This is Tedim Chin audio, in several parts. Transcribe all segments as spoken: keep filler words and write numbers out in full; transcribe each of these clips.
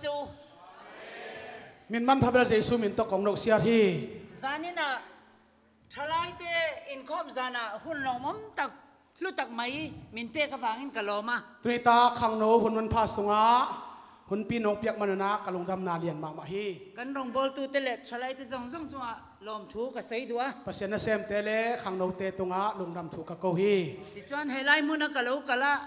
Cu. Min manpha bel Jesu min tawh kong nohsiat hi. Zanin ah thalaite innkhawm zan ah hun lawmawm tak, hlu tak mai min pek avangin ka lawm a. Tuni tak khangno hun manpha sungah hunpi nong piak man un ah ka lungdamna lian mahmah hi. Kan rongbawltute le thalaite zongzong cungah lawmthu ka sawi duh a. Pasian nasemte le khangnote tungah lungdam thu ka ko hi. Tichuan, he lai mun ah ka lo kal ah,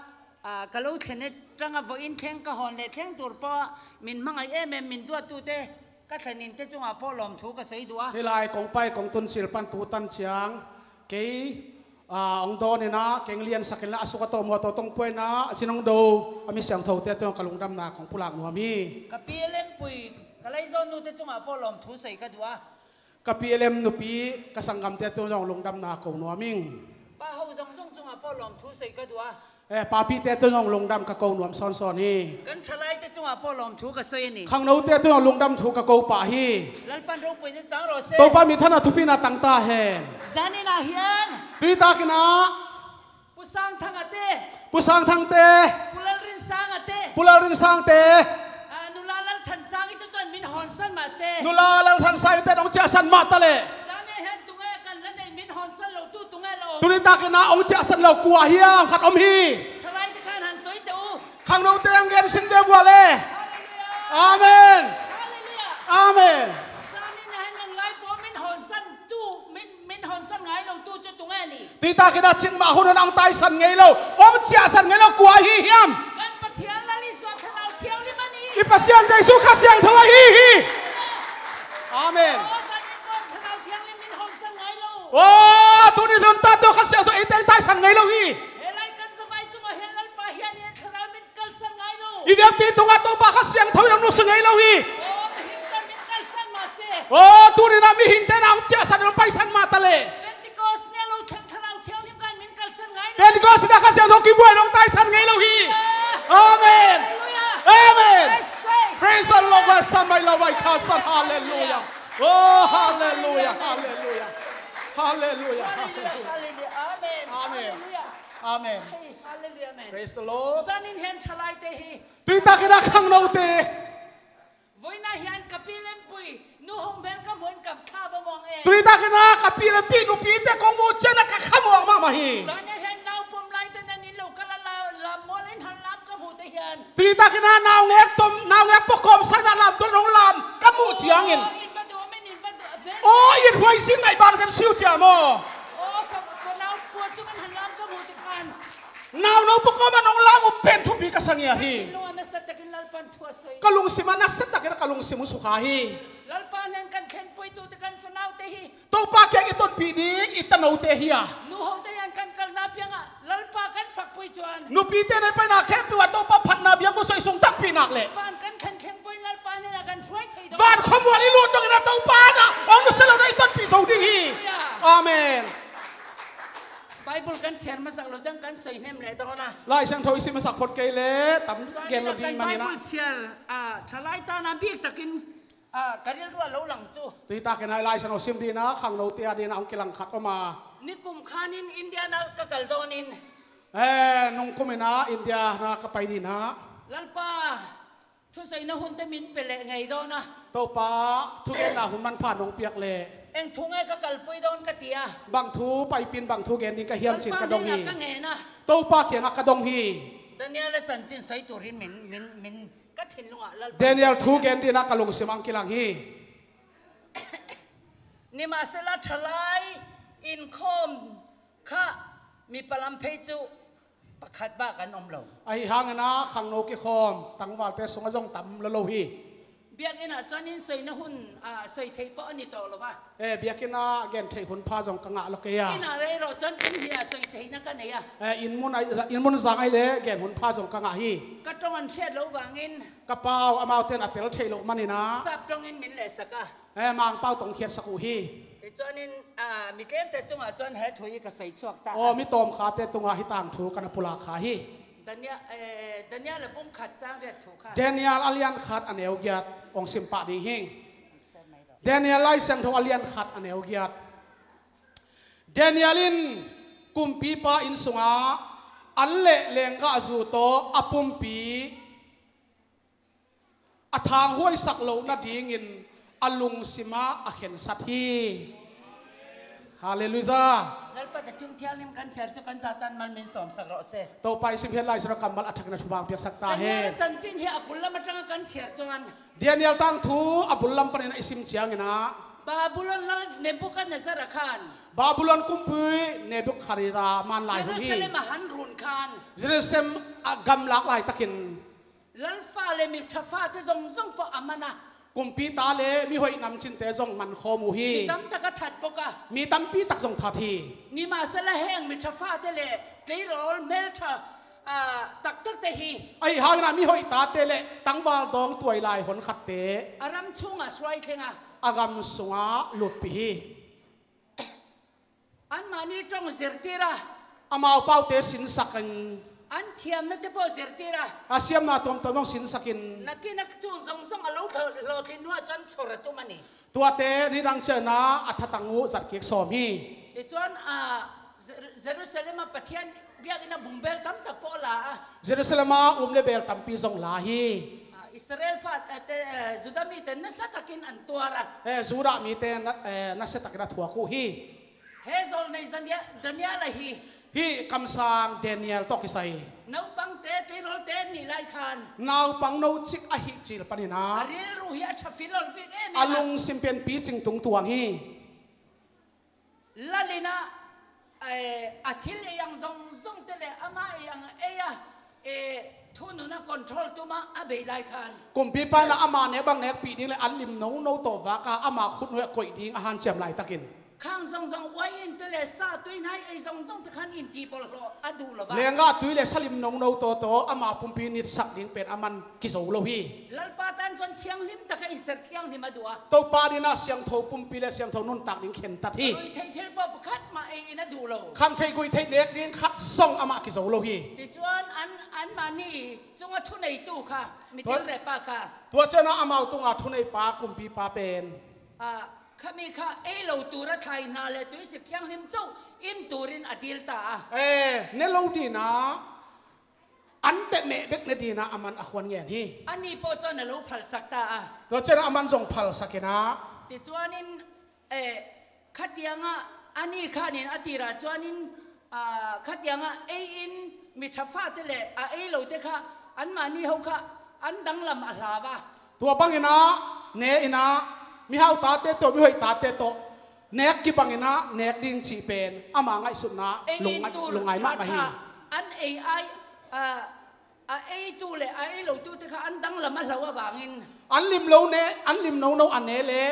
aa, ka lo thlen e tang ah vawiin thleng ka hawn leh thleng tur pawh ah min hmangaih em em min duattute ka thlen in te cungah pawh lawmthu ka sawi duh a. Hih lai kong pai kong tun cil pan tu tan ciang kei, aa, hong dawn in ah keng liansak in la a suk a tawm uh a tawtawng puai in ah a cin hong do a mi siangthote tungah ka lungdamna kong pulak nuam hi. Ka pi a lempui ka laizawn nute cungah pawh lawmthu sawi ka duh a. Ka pi a lem nupi ka sanggamte tungah zong lungdamna ko nuam ing. Pa ho zongzong cungah pawh lawmthu sawi ka duh a. Eh, papite tungah zong lungdam ka ko nuam sawnsawn hi. Kan thalaite cungah pawh lawmthu ka sawi a ni. Khangnote tungah lungdam thu ka ko pah hi. Lalpan ropuina cang rawh se. Topa mithana thupina tang ta hen. Zanin ah hian. Tuni takin ah. Pu Sang Thang a te. Pu Sang Thang te. Pu Lal Rin Sang a te. Pu Lal Rin Sang te. Ah, Nula Lal Than Sang i te chuan min hawnsan mah se. Nula Lal Than Sang i te nong ciahsan mah ta leh. Zan e hian tunge kan la nei min hawnsan lo tu tunge lo. Tuni takin ah hong ciahsan lo kua hiam khat om hi. Thalaite khan han sawi teh u. Khangnote ang gen sin ve vua le. Hallelujah. Amen. Hallelujah. Amen. Zanin ah hian nang lai pawh min hawnsan tu, min, min hawnsan ngai lo tu chu tunge ni. Tui takin ah cin mah hun hun ang taisan ngei lo, hong ciahsan ngei lo kua hi hiam? Kan Pathian Lal Isua Thlarau Thianghlim a ni. I Pasian Jesu Kha Siangtho ahi hi. Amen. Aw, zanin pawh Thlarau Thianghlim min hawnsan ngai lo. Aw, tuni zon ta tawh Kha Siangtho eite ang taisan ngei lo hi. He lai kan zavai chungah hian Lalpa hian hian Thlarau min kalsan ngai lo. I vekpi tungah Topa Kha Siangtho in hong nusia ngei lo hi. Aw, mihing kan min kalsan mah se. Aw, tuni-in ah mihingte in ah hong ciahsan in hong paisan mah ta leh. Pentecost ni lo, Thlarau Thianghlim kan min kalsan ngai lo. Pentecost in ah Kha Siangtho kibuai in hong taisan ngei lo hi. Amen. Hallelujah. Amen. I say, praise the Lord. Hallelujah. Hallelujah. Oh, hallelujah. Hallelujah. Hallelujah. Hallelujah. Hallelujah. Amen. Amen. Hallelujah. Amen. Hey, hallelujah. Amen. Praise the Lord. Zanin hian thalaite hi. Tui takin ah khangnote. Vawiinah hian ka pi lempui nu hong hmel ka hmuh in ka thla va muang e. Tui takin ah ka pi lempi nupite kong muh ciangin ah ka kha muang mahmah hi. Zanin hian naupum laite nan in lo ka la, la, lam mual in han lam ka hmuh te hian. Tui takin ah naungek tawm, naungek pawh kawmsakna lam tual nong lam ka muh ciangin. Aw, in va duh, min in va duh, a bel. Aw, in huai sin ngaih bang zen siu ciam aw. Aw, fa, fa nau pua chungin han lam ka hmuh te khan. Nau no pakawm a nong lam uh pen thupi ka sa ngiat hi. Ka thinlung ah nasa takin Lalpan thu a sawi. Ka lungsim ah nasa takin ka lungsim uh sukha hi. Lalpa nen kan thlengpuitute kan fanaute hi. Topa kiang i tonpih ding i tanote hi a. Nu hote hian kan kalna piangah Lalpa kan fakpui chuan. Nupite nei paina khempeuh ah Topa phatna biakbuk sawi sung takpih nak leh. Van kan thlen thlengpuiin Lalpa hnenah kan hruai thei deuh. Van khawmual i lut dongin a Topa hnenah hong nusia lohna i tonpih zo ding hi. Hallelujah. Amen. Bible kan chhiar masak lo ciang kan sawi hnem leh dawn a. Lai Siangtho i sim masak phot kei leh tam gen lo ding manin ah. Bible chhiar, ah, thalai tana bik takin, ah, ka rilruah lo lang chu. Tui takin ah Lai Siangtho sim dingin ah khangnote a dingin ah hong kilang khat om a. Nikum khanin India-ah ka kal dawnin. Eh, nungkumin ah India-ah ka pai dingin ah. Lalpa, thusaina hunte min pe leh ngei dawn a. Topa, thugenna hun manpha nong piak leh. Eng thu nge ka kalpui dawn ka ti a. Bang thu paipin bang thu gen ding ka hiam cin ka dong hi. Lalpa hnenah ka ngen a. Topa kiangah ka dong hi. Daniel-a chanchin sawi turin min, min, min ka thinlungah Lalpa. Daniel thu gen dingin ah ka lungsim ah hong kilang hi. Nimahsela thalai inkhawm kha mipa lam phei chu pakhat bak an awm lo. Ahi hangin ah khangno kikhawm tangvalte sungah zong tam lo lo hi. Biakinnah chuan in sawina hun, ah, sawi thei pawh a ni tawh lo va. Eh, biakinnah gen theih hun pha zong ka ngah lo kei a. Innah rei rawh chuan in hniah sawi theihna ka nei a. Eh, in mun ai, in mun zang ai leh gen hun pha zong ka ngah hi. Ka ṭawng an hriat loh vangin. Ka pau amaute in a tel theih loh manin ah. Sap ṭawngin min lehsak a. Eh, Mangpau tawh hong khiatsak uh hi. Tichuanin, ah, mi tlemte chungah chuan he thu hi ka sawi chhuak ta. Aw, mi tawmkhate tungah hi tangthu ka na pulak kha hi. Daniel, eh, Daniel a bung khat chang riat thu kha. Daniel a lian khat a neu giat hong sim pah ding hing. Daniel Lai Siangtho a lian khat a neu giat. Daniel in kumpipa inn sungah an leh lenggahzu tawh a pumpi a thanghuaisak loh nadingin a lungsimah a khensat hi. Halleluiah. Lalpa, tua thiangtho thianglim kan chiar cu kan zatan mal min sawmsak rawh seh. Topa i sim hiat lai sira kammal a thakin a thupha piaksak ta hen. Daniel cancin hi a bul lam atangah kan chiar cuan. Daniel tangthu a bul lam panin a i sim ciangin ah Babylon lal Nebuchadnezzar a khan Babylon kumpi Nebuchadnezzar man lai hun hi. Jerusalem a han run khan Jerusalem a gamlak laitakin Lalpa le mi thafate zongzong pawh a man a. Kumpite le mihoih namcinte zong man khawm uh hi. Mi tamtak a that bawk a. Mi tampi tak zong that hi. Ni mah sela heng mi thafate le tleirawl hmeltha, ah, taktakte hi. Ahi hangin ah mihoih tate le tangval dawng tuai lai honkhatte a ram chungah suai thleng a, a gam sungah lutpih hi. Anmahni ṭong zirtir a, amau paute sinsakin, an thiamnate pawh zirtir a, a siamna tuamtuam zong sinsakin, na kinak tung zongzong a lo hlawhtling hnuah cun chor a tum a ni. Tuate nidang ciangin ah a thatang uh zatkik sawm hi. Tichuan, ah, Jer-, Jerusalem ah Pathian biakinn ah bumbel tamtak pawh la a, Jerusalem ah um le bel tampi zong la hi. Ah, Israel fa, eh, te, eh, Judah mite nasa takin an tuar a. Eh, Judah mite na, eh, nasa takin a thuak uh hi. He zawlnei Daniel, Daniel ahi. Hih kamsang Daniel tawh kisai. Naupangte, tleirawlte nih lai khan. Naupang no cik ahih cil panin ah a rilru hi a ṭha filol bik em em a, a lungsim pen picing tungtuang hi. Lal in ah, eh, a thil ei ang zongzongte le amah ei ang ei a, eh, thunun a control tum a a bei lai khan. Kumpipa in ah amah nek bang nekpih ding le an lim nono tawh vak a amah khut hnuai ah koih ding a hanciam laitakin. Khang zongzong uain te le sa tuihnai ei zongzong te khan inti bawlhlawh a duh lo va. Lenggah tui le salim nono tawtaw ama pumpi nitsak ding pen a man kizo lo hi. Lalpa tan cun thianghlim taka inser thianghlim a duh a. Topa dinah siangtho pumpi le siangtho nuntak ding khentat hi. Rui theih thil pawh pakhat mah ei in a duh lo. Kham theih guih theih nek ding khat zong amah kizo lo hi. Tichuan an, anmahni cungah thuneitu kha, mitil repa kha. Tua cianah amau tungah thuneipa kumpipa pen. Ah, khami kha ei lo tura thlai hna le tuisik thianghlim co in turin a dil ta a. Eh, ne lo dinah an teh meh bek ne dinah a man a khuan ngen hi. Ani pawh cun a lo phalsak ta a. Tua cianah a man zong phalsak inah. Tichuanin, eh, khatiangah ani khanin a tirah chuanin, ah, khatiangah ei in mi ṭha fate le a ei lote kha anmahni ho kha an danglam a hlau a. Tua banginah ne inah mihau tate tawh mihoih tate tawh nek kibanginah nek ding cih pen ama ngaihsutna lungngai mahmah hi. An ei ai, a, a eitu le a ei lotute kha an danglam a hlau a vangin. An lim lo ne, an lim nono a ne le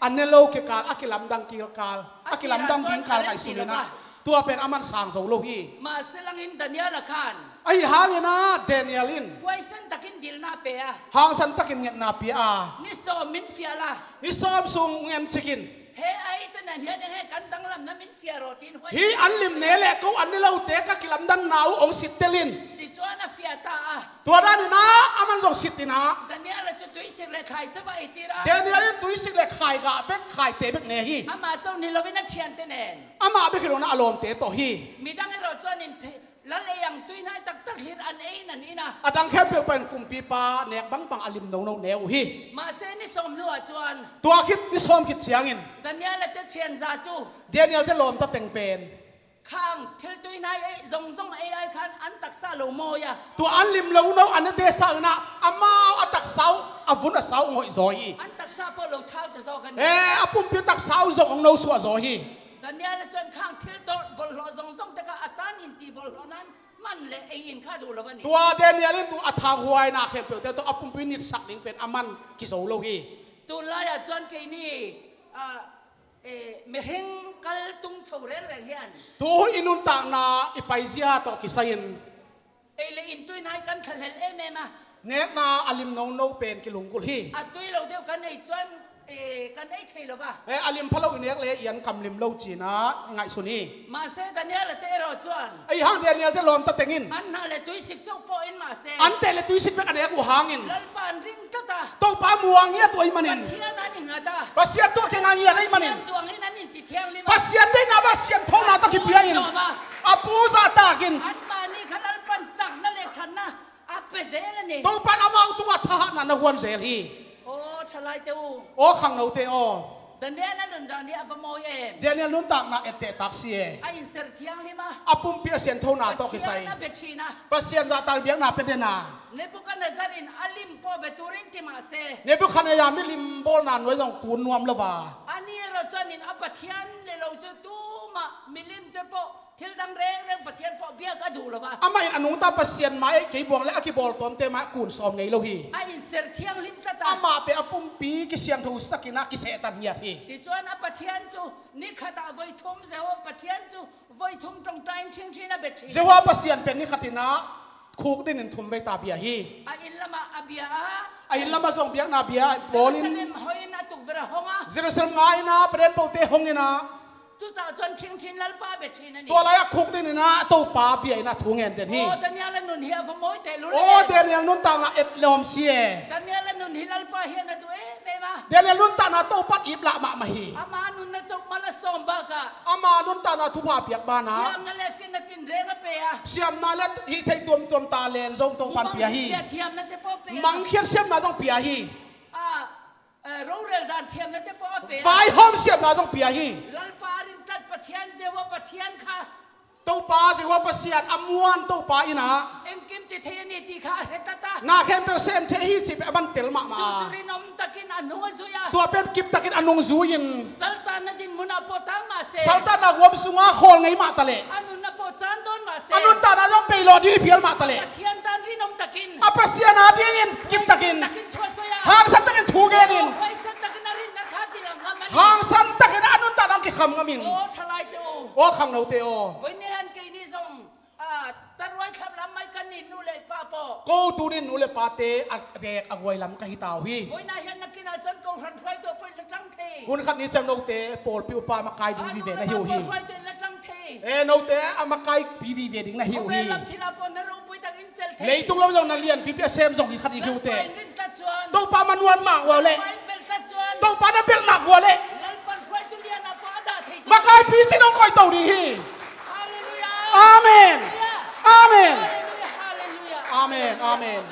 a ne lo kikal a kilamdang kilkal, a kilamdang ding kal ngaihsun inah. Tua pen a man sang zo lo hi. Mahse langin Daniel a khan. Ahi hangin ah Daniel in. Huaisan takin dilna pe a. Hangsan takin ngetna pia a. Ni sawm min fial a. Ni sawm sung ngen cikin. He a ei te nan hian eng he kan danglamna min fial rawh tiin huaisan. Hi an lim ne le ko an ne lote ka kilamdanna uh hong sittel in. Tichuan a fial ta a. Tua danin ah a man zong sit inah. Daniel a cu tuisik le khai cava ei tir a. Daniel in tuisik le khai gah bek khaite bek ne hi. Amah co ni loin a ṭhiante nen. Amah bek hi lo inah a lawmte tawh hi. Midang erawh chuanin lal ei ang tuihnai taktak hlir an ei nan inah. A dang khempeuh pahin kumpipa nek bangbang a lim nono ne uh hi. Mahse ni sawm hnuah chuan. Tua khit ni sawm khit ciangin. Daniel a te ṭhianza cu. Daniel te lawmta teng pen. Khang thil tuihnai ei zongzong ei ai khan an taksa lo mawi a. Tua an lim lo no an nete sang inah amau a taksa uh a vun a sau hong hoih zaw hi. An taksa pawh lo thau ta zaw kan. Eh, a pumpi taksa uh zong hong no suah zaw hi. Daniel a chuan khang thil tawh bawlhhlawh zongzong te kha a tan inti bawlhhlawh nan man le ei in kha duh lo a ni. Tua Daniel in tu a thanghuaina khempeuhte tawh a pumpi nitsak ding pen a man kizo lo hi. Tunlaiah chuan keini, ah, eh, mihring kal tung chho rengreng hian. Tu i nuntakna i paizia tawh kisai-in. Ei le in tuihnai kan thlahlel em em a. Nekna a lim nono pen kilunggulh hi. A tui lo deuh kan ei chuan, eh, kan ei thei lo va. Eh, a lim pha lo i nek le i an kam lim lo cinah ngaihsun hi. Mahse Daniel a te erawh chuan. Ahi hang Daniel te lawmta tengin. An hna le tuisik chauh pawh in mahse. An teh le tuisik bek a nek uh hangin. Lalpa an ring tlat a. Topa muang ngiat uh ahih manin. Pathian an i ngat a. Pasian tuah kengah ngiat ahih manin. Pathian tuangin an inti thianghlim a. Pasian deihna, Pasian thona tawh kipia in. A pu zahtakin. Anmahni kha Lalpan chakna le ṭhatna a pe zel a ni. Topan amau tungah thahatna na huan zel hi. Aw, thalai te uh. Aw, khangno te aw. Daniel a nuntakna hi a va mawi em. Daniel nuntakna etteh tak si e. A inser thianghlim a. A pumpi a sianthona tawh kisai. Pathian a bia thin a. Pasian zahtak biakna pia den a. Nebuchadnezzar in a lim pawh bia turin ti mah se. Nebuchadnezzar milim bawlna nuai zong kun nuam lo va. A ni erawh chuanin a Pathian le lo chu tumah milim te pawh thil dang rengreng Pathian pawh biak a duh lo va. Amah in a nungta Pasian mai kei buang le a kibawl tuamte mai kun sawm ngei lo hi. A inser thianghlim tlat a. Amah peh a pumpi kisiangtho sakin a kisehtan ngiat hi. Tichuan a Pathian chu ni khatah voi thum Jehovah Pathian chu voi thum tawngta in ṭhingṭhin a bia ṭhin. Jehovah Pasian pen ni khatin a khuk dinin thum vei ta bia hi. A inn lamah a bia a. A inn lamah zong biakna bia bawlin. Jerusalem hoihin a tukverh a hong a. Jerusalem nga in a, Paden pote hong in a. Tuta chuan ṭhingṭhin Lalpa bia ṭhin a ni. Tua lai a khuk dinin a Topa bia in a thu ngen den hi. Aw, Daniel a nun hi a va mawi teh lul e. Aw, Daniel nuntakna et lawm si e. Daniel a nun hi Lalpa hian a duh em em a. Daniel nuntakna Topa in ip lah mahmah hi. Ama nunna chauh mal a sawm bakah. Ama nuntakna thupha piak banah. Siamna le fitna tinreng a pe a. Siamna le hih theih tuamtuam ta len zong Topa in pia hi. Mangkhiat siamna te pawh pe a. Mangkhiat siamna zong pia hi. A, eh, rorel dan thiamna te pawh a pe a. Vaihawm siamna zong pia hi. Lalpa a rimtlat Pathian Jehovah Pathian kha. Topa Jehovah Pasian a muan Topa in a. Engkim ti thei a ni ti kha a hre tlat a. Na khempeuh sem thei hi cih peh a man tel mahmah a. Chu chu rinawm takin a nung a zui a. Tua pen kip takin a nungzui in. Saltanna dinmunah pawh tang mah se. Saltanna huam sungah khawl ngei mah ta leh. A nunna pawh chan dawn mah se. A nuntakna zong peilawh ding hi phial mah ta leh. Pathian tan rinawm takin. A Pasian a dingin kip takin. Takin thu a sawi a. Hangsan takin thu ngenin. Huaisan takin a rinna kha dilang ngam a ni. Hangsan takin a nuntakna kikham ngamin. Aw, thalai te aw. Aw, khangno te aw. Vawiin ni han keini zong. Ah, taruai thlam lam mai kan ni nu le pa pawh. Ko tunin nu le pate a rek a guai lam ka hi ta uh hi. Vawiina hian nakinah chuan kohhran hruaitu pawhin la tang thei. Hun khat ni ciang note pawlpi upa makaipi vive na hi uh hi. Ah, note pawlpi hruaitu in la tang thei. Eh, note a makaipi vive ding na hi uh hi. Khawvel lam thila pawh na ropui takin chel thei. Leitung lam zong na lianpipi a sem zong hi khat hi uh teh. Lalpa in rin tlat chuan. Topa manuan mah ua leh. Lalpa in belh tlat chuan. Topa na belh nak ua leh. Lalpa hruaitu lianah pawh a dah thei chuan. Makaipi cin hong koih to ding hi. Hallelujah. Amen. Hallelujah. Amen. Hallelujah. Hallelujah. Amen. Amen.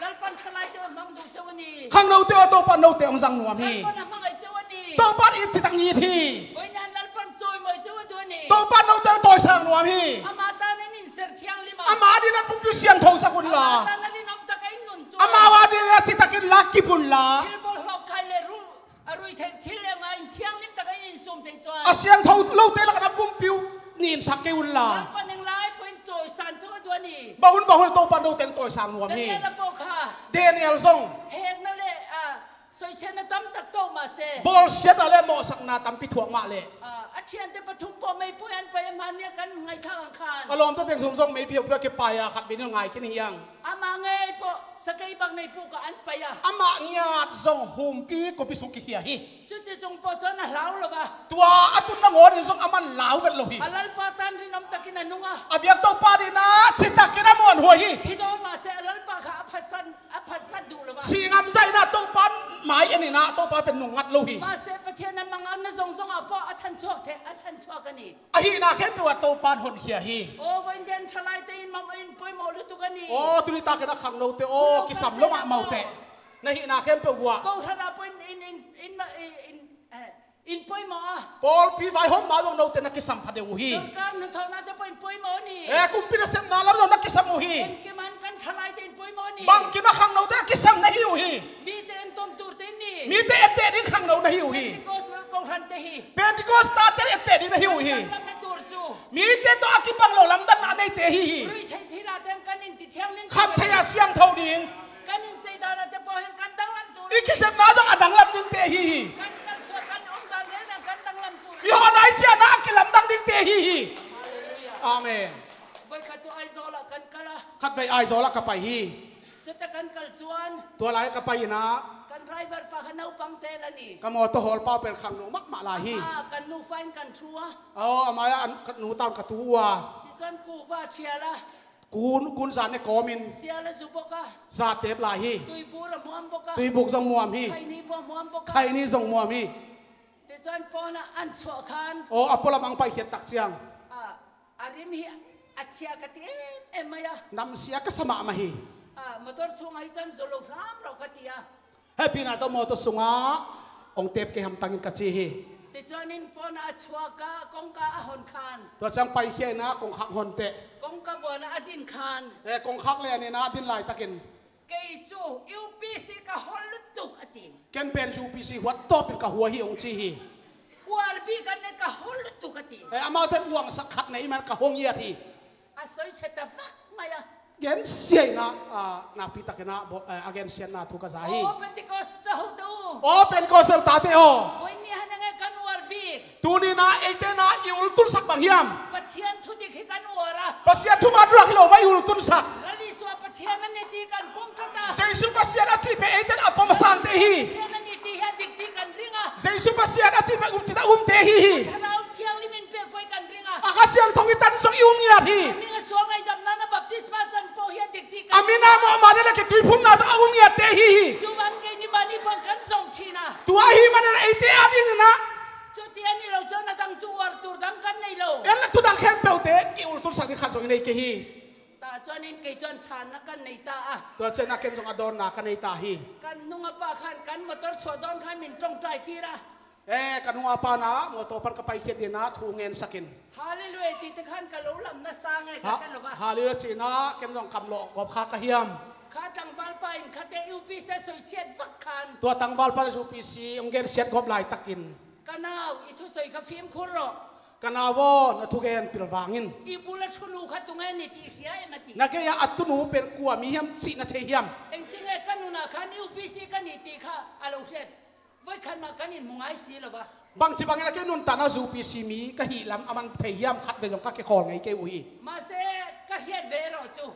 Lalpan thalai te hmang duh cheu a ni. Khangno te aw, Topan note hong zang nuam hi. Lalpan a hmangaih cheu a ni. Topan it citak ngit hi. Vawiina Lalpan chawimawi cheu a duh a ni. Topan note hong tawisang nuam hi. Ama tan in inser thianghlim a. Ama dingin a pumpi siangtho sak un la. Ama tan a rinawm taka in nun chuan. Amau a dingin a citakin la kip un la. Thil bawlhhlawh khai leh ru A rui theih thil le ngai in thianghlim takin insum theih chuan. A siangtho lote lakah na pumpi uh ninsak kei un la. Lalpan englai pawhin chawisan chu a duh a ni. Bang hun, bang hun Topan note hong tawisang nuam hi. Daniel a pawh kha. Daniel zong. Hekna le, ah, soichhiatna tam tak tawh mah se. Bawlsiatna le mawhsakna tampi thuak mah leh. Ah, a ṭhiante pathum pawh meipuai an pai a, hmannia kan ngaihthlak ang khan. A lawmte teng sung zong meipuai a kipai a khat vei ni ngaih khin hi ang. Amah ngei pawh sakei bak nei pukah an pai a. Amah ngiat zong humpi khuapi sung kikhia hi. Cuti chung pawh chuan a hlau lo va. Tua a tun nangawn in zong a man lau vet lo hi. A Lalpa tan rinawm takin a nung a. A biak Topa dingin a citakin a muanhuai hi. Thi dawn mah se a Lalpa kha a phatsat, a phatsat duh lo va. Sih ngam zahin a Topan mai en in a Topa pen nung ngat lo hi. Mahse Pathian a manganna zawng zawngah pawh a chhanchhuak thei, a chhanchhuak a ni. A hihna khempeuh ah Topan honkhia hi. Aw, vawiin Daniel thalai te in mam-, in pawimawh lutuk a ni. Aw, tuni takin a khangnote aw, kisam lo mahmah uh teh. Na hihna khempeuh vuah. Kohhranah pawh in, in, in, in, in, eh, in pawimawh a. Pawlpi vaihawmna zong note na kisam pha deuh uh hi. Sorkar hnathawhnate pawh in pawimawh a ni. Eh, kumpi nasepna lam zong na kisam uh hi. Engkim han kan thalai te in pawimawh a ni. Bangkim a khangnote a kisam na hi uh hi. Mite entawn turte ni. Mite etteh ding khangno na hi uh hi. Pentecost kohhrante hi. Pentecost tate etteh ding na hi uh hi. Lamdanna tur chu. Mite tawh a kibang lo lamdanna a neite hi hi. Rui theih thilate kan inti thianghlim. Khamtheih a siangtho ding. Kan inchei danate pawh hian kan danglam tur. I kisepna zong a danglam dingte hi hi. Kan kal chuan kan awm dan reng reng kan danglam tur. I hawhna i chiahna a kilamdang dingte hi hi. Hallelujah. Amen. Voi khat chu Aizawlah kan kal a. Khatvei Aizawlah ka pai hi. Chuta kan kal chuan. Tua lai ka pai inah. Kan driver pa kha naupang te la ni. Ka mawtaw hawlpa pen khangno mahmah lai hi. Ama kan nufa in kan thu a. Aw, amah an, ka nu tan ka tu ua. Tichuan kuva thial a. Kun, kun zane kawmin. Sial a zu bawk a. Zatep lai hi. Tuibur a muam bawk a. Tuibuk zong muam hi. Khaini pawh a muam bawk a. Khaini zong muam hi. Tichuan pawn a an chhuah khan. Aw, a pualam ang paikhiat tak ciang. A, a rim hi a chia ka ti em em mai a. Namsia ka sa mahmah hi. A, motor chhungah hi chuan zu lo hram rawh ka ti a. Hehpihna tawh mawtaw sungah hong tep kei hamtangin ka ci hi. Tua ciangin pawn a chuak a, kongka a hon khan. Tua ciang paikhia in ah kongkhak hon teh. Kongka vuan a din khan. Eh, kongkhak lian in ah a din laitakin. Kei cu U P C ka hon lutuk a ti. Ken pen U P C huat tawpin ka hua hi hong ci hi. Uar bik a ne ka hon lutuk a ti. Eh, amaute uangsak khat nei man ka hong ngiat hi. A soi chet a vak mai a. Gensia in ah, ah, nakpi takin ah, bo-, eh, a gensiatna thu ka za hi. Aw, Pentecostal hote uh. Aw, Pentecostal tate aw. Voi ni han eng e kan uar bik. Tuni in ah eite in ah i ultulsak bang hiam? Pathian thudik hi kan uar a. Pasian thuman rak hi lo mah i ultulsak. Lal Isua Pathian a ni ti kan pom thata. Jesu Pasian a cih pen eite in a pom a sangte hi. Pathian a ni ti hi a dik ti kan ring a. Jesu Pasian a cih pen um cita umte hi hi. Thlarau Thianghlim in pek poi kan ring a. A Kha Siangtho i tan zong i um ngiat hi. A min a sual ngaidamna na baptisma can pawh hi a dik ti kan. A min a mawh mah dela kituiphumna zong a um ngiatte hi hi. Cu van kei ni mah ni pan kan zong chin a. Tua ahih manin eite a dingin ah. Cu ti a ni lo ciang na dang cu uar tur dang kan nei lo. En la tu dang khempeuhte ki ultulsak ding khat zong i nei kei hi. Tah ciangin kei ciang channa kan nei ta a. Tua ciangin ah ken zong a dawnna ka nei ta hi. Kan nung a pa khan kan motor chuah dawn khan min ṭawngṭai tir a. Eh, kan nung a pa in ah motor pan ka paikhiat dingin ah thu ngensak in. Hallelujah, ti te khan ka lo lam na sang e ka hre lo va. Hallelujah ci in ah ken zong kam lawh gawp kha ka hiam. Kha tlangval pa in khate U P C soi chiat vak khan. Tua tlangval pa in U P C hong gensiat gawp laitakin. Ka nau, i thusoi ka fimkhur rawh. Ka nau aw, na thugen pilvang in. I bul a thunu kha tung e ni ti hria em a ti. Na gei-ah a tunu pen kua mi hiam cih na thei hiam? Engtin nge ka nun ah khan U P C ka ni ti kha a lo hriat. Voi khat mah kan in mu ngai si lo va. Bangci bangin a kei nuntakna U P C mi ka hih lam a man thei hiam khat ve zong ka kikhawl ngei kei uh hi. Mahse ka hriat ve rawh cu.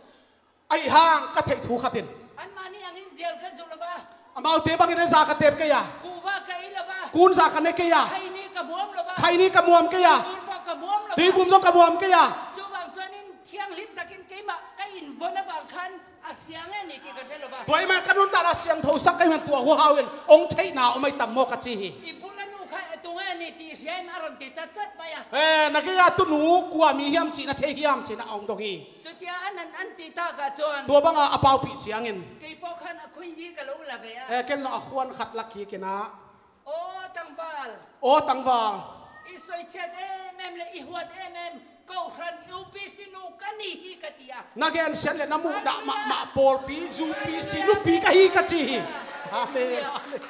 Ahi hang ka theih thu khat in. Anmah nih angin zial ka zulh lo va. Amaute bangin a za ka tep kei a. Kuva ka ei lo va. Kun za ka ne kei a. Khaini ka muam lo va. Khaini ka muam kei a. Tuibum pawh ka muam lo va. Tuibum zong ka muam kei a. Cu vang cuan in thianghlim takin keimah ka in von a vang khan a thiang e ni ti ka hre lo va. Tua ahih man ka nuntakna siangtho sak ka hih man tua huhau in hong theihna om ahi tam maw ka ci hi. I bul a nu kha a tung e ni ti hria in a ron ti catcat mai a. Eh, na gei-ah tunu kua mi hiam cih na thei hiam cih na hong dong hi. Cutia a nan an ti tak ah cuan. Tua banga a paupi ciangin. Kei pawh khan a khuiyi ka lo la ve a. Eh, ken zong a khuan khat lak kik in ah. Aw tangval. Aw tangval. I soichiat em em le i huat em em. Kohhran U P C nu ka ni hi ka ti a. Na gensiat le na muhdah mahmah pawlpi U P C nupi ka hi ka ci hi. Amen. Amen.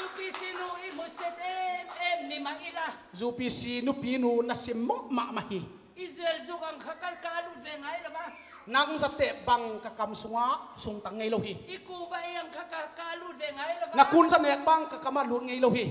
U P C nu i hmuhset em em ni mah i la. U P C nupi nu na simmawh mahmah hi. I zuel zuk ang kha ka, ka lut ve ngai lo va. Nang zateh bang ka kam sungah sungtang ngei lo hi. I kuva ei ang kha ka, ka lut ve ngai lo va. Na kun zanek bang ka kamah lut ngei lo hi.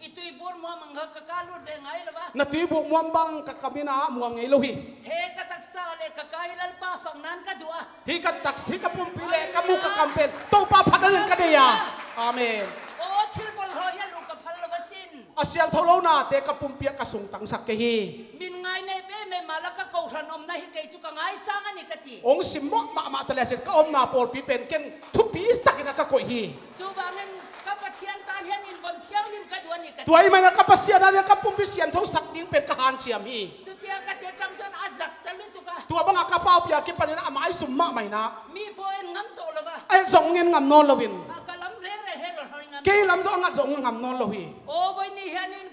I tuibur muam ang kha ka, ka lut ve ngai lo va. Na tuibuk muam bang ka kam in ah muam ngei lo hi. He ka taksa le ka kai Lalpa faknan ka duh a. Hih ka taks, hih ka pumpi le ka muk ka kam pen Topa phatna dingin ka deih a. Amen. Aw thil bawlhhlawh hi a luk ka phal lo a sin. A siangtho lo nate ka pumpi ah ka sungtangsak kei hi. Min ngai nei peuhmah mah la ka kohhran omna hi kei cu ka ngaisang a ni ka ti. Hong simmawh mahmah ta le cin ka omna pawlpi pen ken thupi takin a ka koih hi. Cu bangin ka Pathian tan hian in von thianghlim ka duh a ni ka ti. Tua ahih manin ka Pasian a ding ka pumpi siangtho sak ding pen ka hanciam hi. Cutia ka tel tang cuan a zak ta lutuk a. Tua banga ka paupia kipanin a maizum mahmah in ah. Mi pawh en ngam tawh lo va. A en zong hong en ngam nawn loin. A ka lam rere he lo hoi ngam. Kei lam zong a ngat zong hong ngam nawn lo hi. Aw voi ni hianin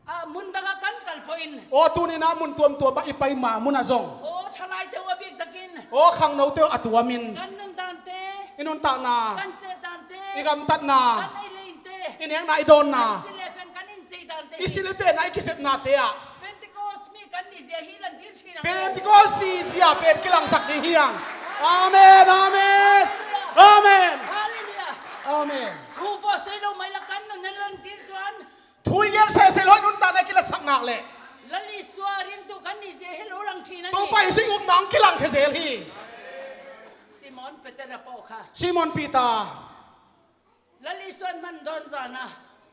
a mun dangah kan kal pawhin. Aw tuni in ah mun tuamtuam ah i pai ma munah zong. Aw thalai teuh a bik takin. Aw khangno teuh a tuamin. Kan nun dante. I nuntakna. Kan ceh dante. I gamtatna. Kan ei le inte. I nekna i dawnna. Kan si le fen kan in ceh dante. I si le tehna i kisepnate ah. Pentecost mi kan ni zia hi lantir ṭhin ang. Pentecost si zia pen kilangsak ding hi ang. Amen, amen. Amen. Hallelujah. Amen. Thu pawh sei lo mai la kan nun nan lantir cuan. Thu i gen sehseh lo i nuntakna i kilatsak nak leh. Lal Isua ringtu kan ni zia hi lo lang ṭhin a ni. Topa Jesu i upna ang kilangkhia zel hi. Simon Peter a pawh kha. Simon Peter. Lal Isua in man dawn zan a.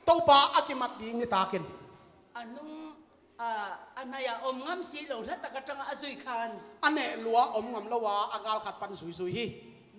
Topa a kimat ding nitakin. A nung, a, a hnai-ah om ngam si lo hla tak aṭangah a zui khan. A neh lua om ngam lo a, a gal khat pan zuizui hi.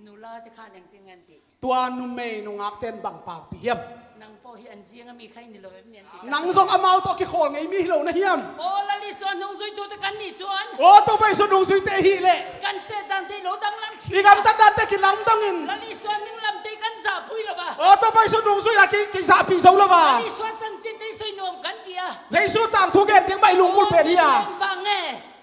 Nula te khan engtin ngen ti. Tua numei nungakte in bang paupi hiam? Nang Aw, hi an ziang a mi khai ni lo em, mian ti ka. Nang zong amau tawh kikhawl ngei mi hi lo na hiam? Aw, Lal Isuan nungzuitute kan nih cuan. Aw, Topa Isu nungzuite hi leh. Kan ceh dan te lo danglam chin. I gamtat dan te kilamdang in. Lal Isuan ninglam te kan zahpui lo va. Aw, Topa Isu nungzui a ki, kizahpih zo lo va. Lal Isuan chanchin te soi nuam kan ti a. Jesu tangthu gen ding mah i lunggulh pen hi a.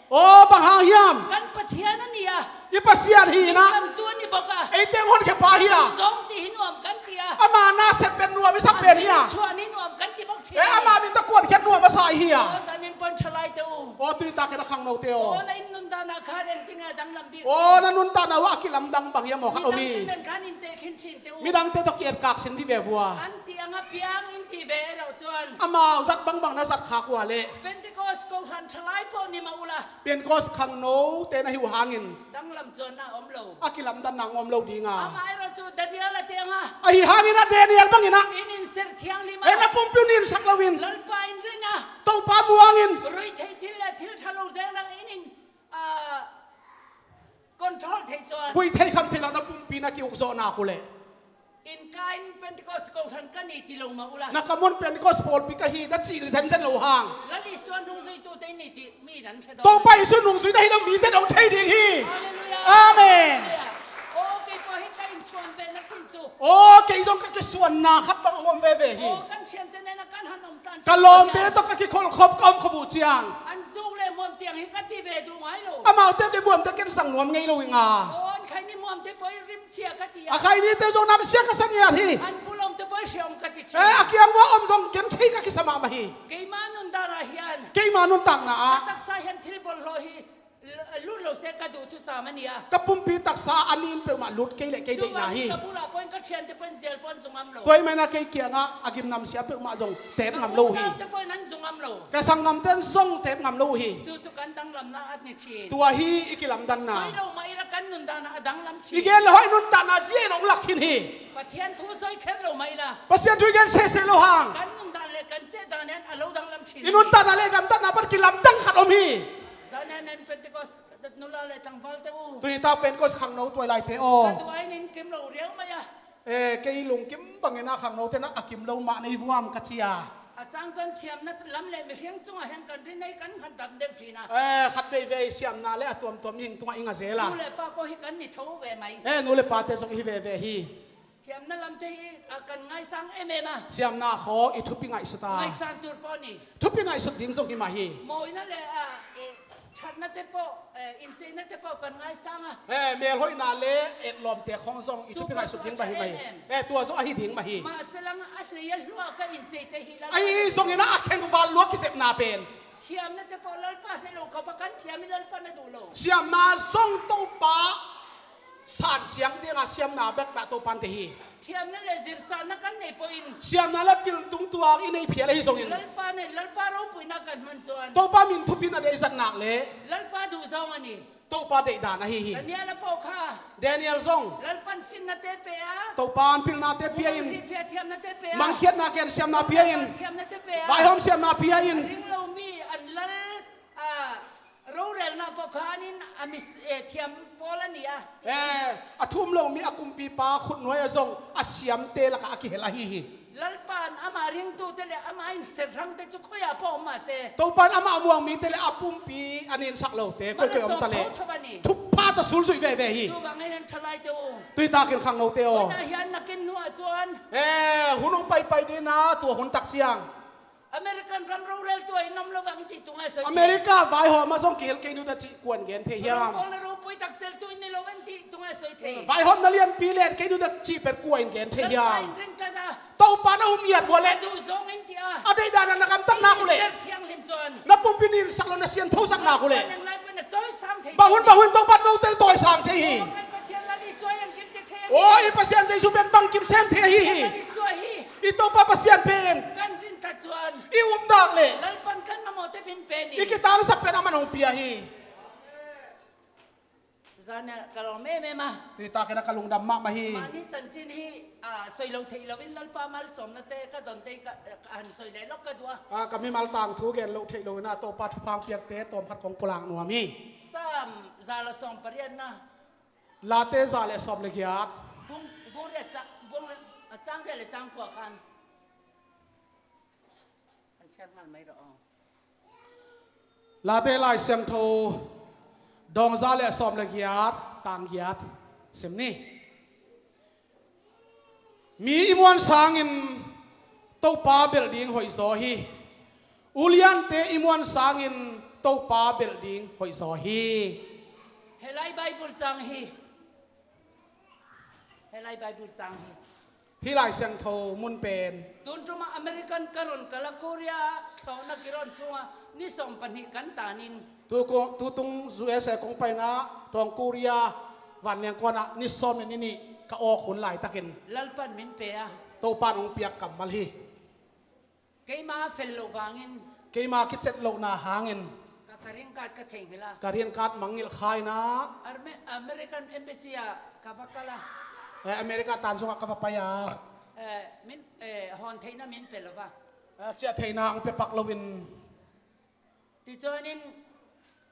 Aw, bang hang hiam? Kan Pathian a ni a. I Pasian hi na. Kan tuan i bok a. Ei teng honkhia pa hi a. Zong ti hi nuam kan ti a. Ama na sep pen nuam i sak pen hi a. Chuan hi nuam kan ti bok chin. E, ama min tawh kuankhiat nuam a sa hi a. Aw, zanin pon thalai te u. Aw, tui takin a khangno te aw. Aw, na in nuntakna kha den ting a danglam bik. Aw, na nuntakna uh a kilamdang bang hiam aw khat om hi. Midang ten khan in te khin chin te u. Midang te tawh ki-etkak sin dih ve vua. An ti ang a piang in ti ve lo cuan. Amau zat bangbang na zat khak ua leh. Pentecost kohran thalai pawh ni mah ula. Pentecost khangno te na hi uh hangin. Danglam cuanna om lo. A kilamdanna om lo ding a. Amah erawh cu Daniel a teng a. Ahi hangin a Daniel bangin a. In in ser thianghlim a. E, na pumpi uh nin sak loin. Lalpa in rin a. Topa muangin. Rui thei thil le thil ṭha lo zeng dang in in, ah, control thei cuan. Vui thei kham thei lo na pumpi na ki-ukzawhnak uh leh. Innka in Pentecost kohran ka ni ti lo mah ula. Na kam un Pentecost pawlpi ka hi na cih zenzen lo hang. Lal Isuan nungzuitute ni ti mi nan thei dawh. Topa Isu nungzui na hi lo mite dong thei ding hi. Halleluiah. Amen. Halleluiah. Aw, kei pawh hi ka innchuan ve na chin cu. Aw, kei zong ka kisuanna khat bang a om veve hi. Aw, kan ṭhiante nen a kan han om tan. Ka lawmte tawh ka kikholh khop ka om khop uh ciang. An zuk le muam tiang hi ka ti ve duh ngai lo. Amaute le muamte ken sang nuam ngei lo hi nga. Aw, an khaini muamte pawh i rim chia ka ti a. A khainite zong namsia ka sa ngiat hi. An pulawmte pawh i hria om ka ti chin. Eh, a kiang vua om zong ken thei ka kisa mahmah hi. Keima nuntakna hian. Keima nuntakna ah. Ka taksa hian thil bawlhhlawh hi l-, lut lo se ka duh thusam a ni a. Ka pumpi taksa a nin peuhmah lut kei le kei deihna hi. Ka bulah pawhin ka ṭhiante pawhin zial pawhin zungam lo. Tua ahih manin kei kiangah a gim namsia peuhmah zong teep ngam lo uh hi. Ka unaute pawhin an zungam lo. Ka sanggamte in zong teep ngam lo uh hi. Cucu kan danglamna a ni ṭhin. Tua hi i kilamdanna. Soi lo mah ila kan nundanna a danglam ṭhin. I gen lo hang i nuntakna zia in hong lak khin hi. Pathian thu soi kher lo mah ila. Pasian thu i gen sehseh lo hang. Kan nundan le kan ceh dan hian a lo danglam ṭhin. I nuntakna le i gamtatna pan kilamdang khat om hi. Zan hian en Pentecost nula le tlangvalte u. Tuni tak Pentecost khangno tuailaite aw. Ka duh aiin in kim lo riau mai a. Eh, kei lungkim bangin a khangnote na a kim lo mah nei vuam ka ci a. A cang chuan thiamna lam le mihring chungah hian kan rin ei kan nghat dam deuh ṭhin a. Eh, khat veivei siamna le a tuamtuam i hing tungah i nga zel a. Nu le pa pawh hi kan ni tho ve mai. Eh, nu le pate zong i hi veve hi. Thiamna lamte hi, a, kan ngaisang em em a. Siamna khaw i thupi ngaihsut a. Ngaisang tur pawh ni. Thupi ngaihsut ding zong hi mah hi. Mawina le, a, e, ṭhatna te pawh, eh, incheina te pawh kan ngaisang a. Eh, melhoihna le etlawmte khawng zong i thupi ngaihsut ding mah hi mah hi. Eh, tua zong ahi ding mah hi. Mahse lang a hlei a hlua ka inchei te hi Lalpa. Ahi zongin a khengval lua kizepna pen. Thiamna te pawh Lalpa hre lo khawpa kan thiam hi Lalpa na duh lo. Siamna zong Topa san ciang dinga siamna bek mah Topan te hi. Thiamna le zirsanna kan nei pawhin. Siamna le pil tung tuak i nei phial ahi zongin. Lalpa nen, Lalpa ropuina kan hman chuan. Topa min thupi na deih zat nak le. Lalpa duh zawng a ni. Topa deih dan ahi hi. Daniel a pawh kha. Daniel zong. Lalpan finna te pe a. Topan pilna te pia in. Mangkhiat thiamna te pe a. Mangkhiatna ken siamna pia in. Thiamna te pe a. Vaihawm siamna pia in. Ring lo mi an lal, a, rorelna pawh khanin a mi, eh, thiam pawl a ni a. Eh, a thum lo mi a kumpipa khutnuai a zong a siamte lakah a kihel ahi hi. Lalpan amah ringtute le amah inserhrangte chu khawiah pawh awm mah se. Topan amah muang mite le a pumpi a ninsak lote koi koi awm ta le. Thupha ta sulzuih veve hi. Chuvangin an ṭhalaite u. Tui takin khangnote aw. Tunah hian nakin hnuah chuan. Eh, hun hong paipai dina tua hun tak ciang. American ram roreltu in awm lo vang tih tunga sawi thei. America vaihawm a zong kihel kei nu ta cih kuan gen thei hiam? Ropawlna ropui takcheltu in ni lo vang tih tunga sawi thei. Vaihawmna lianpi len kei nu ta cih pen kuan gen thei hiam? Lalpa in ring ta a. Topa na um ngiat vua le. Duh zawng in ti a. A deih dan a na gamtat nak uh le. Ser thianghlim chuan. Na pumpi ninsak lo na siantho sak nak uh le. Lalpa in lai pawh na chawisang thei. Bang hun bang hun Topa note tawisang thei hi. Kan Pathian Lal Isua hian kim ti thei. Aw, i Pasian Jesu pen bang kim sem thei ahi hi. Lal Isua hi. I Topa Pasian pen. Kan rin ta chuan. I um nak le. Lalpan kan mamawhte min pe ni. I kitangsap pen aman hong pia hi. Zana ka lawm em em a. Tui takin a ka lungdam mahmah hi. Mahni chanchin hi, a, sawi lo theih lovin Lalpa malsawmna te ka dawn te ka, ka han sawi leh lawk ka duh a. A, ka mimal tangthu gen lo theih lovin a Topa thupha hong piak te tawm khat kong pulak nuam hi. Sam za le sawm pariatna. Late za le sawm le giat. Bung, bung riat cha, bung, a, chang riat le chang kua khan. Late Lai Siangtho dawngza le sawm le giat, tang giat sim ni. Mi i muan sangin Topa belh ding hoih zaw hi. Uliante i muan sangin Topa belh ding hoih zaw hi. Helai Bible cang hi. Helai Bible cang hi. Hih Lai Siangtho mun pen. Tun tuma American ka ron kal a, Korea thlawhna kiron chunga ni sawm pahnih kan tanin. Tu ko-, tutung U S A kong paina tawng Korea vanleng kuana ni sawm le ni nih ka awk hun laitakin. Lalpan min pe a. Topan hong piak kammal hi. Keima fel loh vangin. Keima kicet lohna hangin. Ka, ka green card ka thei ngila. Ka green card mangngilh khaina. Arme-, American Embassy ah ka va kal a. Eh, America tan sungah ka va pai a. Eh, min, eh, hawn theihna min pe lo va. Eh, ciah theihna hong pe pak loin. Tichuanin,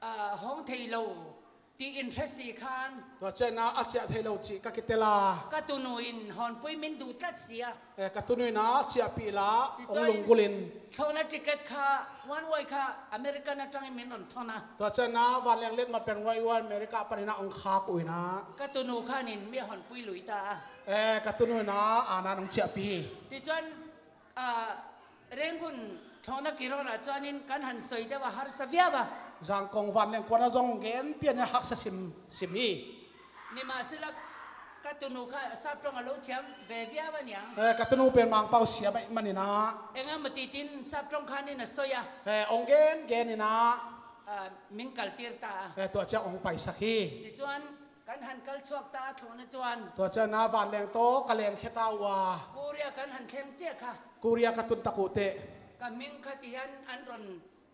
ah, hong thei lo tiin hre si khan. Tua ciangin a ciah thei lo cih ka kitel a. Ka tunu in hawnpui min duh tlat si a. Eh, ka tunu in a ciahpih la hong lunggulhin. Thlawhna ticket kha, one way kha American aṭangin min rawn thawn a. Tua ciangin a vanleng letmat pen one way America panin a hong khak uh in a. Ka tunu khanin mi hawnpui lui ta a. Eh, ka tunu in a, a nan hong ciahpih hi. Tichuan, ah, Rangoon thlawhna kiron ah chuanin kan han sawi deuh a, harsa viau a. Zangkong vanleng kuana zong gen pian a haksa sim, sim hi. Nimahsela ka tunu kha sap ṭawng a lo thiam ve viau a niang. Eh, ka tunu pen Mangpau siam ahih manin a. Engemaw titin sap ṭawng khanin a sawi a. Eh, hong gen genin a. Ah, min kaltir ta a. Eh, tua ciang hong paisak hi. Tichuan, kan han kal chhuak ta a thlawhna chuan. Tua ciangin a vanleng tawh ka lengkhia ta uh a. Korea kan han thleng chiah kha. Korea ka tun tak uh teh. Ka hming kha ti hian an rawn,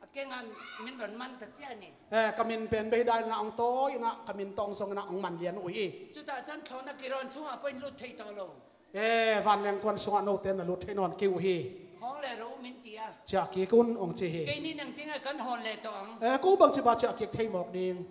a kenga min rawn man ta chiah a ni. Eh, ka min pen Beidai in a hong tawi in a, ka min tawh hong zawng in a hong man lian uh hi. Chutah chuan thlawhna kiron chhungah pawhin lut thei tawh lo. Eh, vanleng kuan sungah note na lut thei nawn kei uh hi. Hawng leh ro min ti a. Chiah kik un hong chi hi. Keini nang tinga kan hawn leh tawh ang. Eh, ko bang chi ba chiah kik thei mawk ding.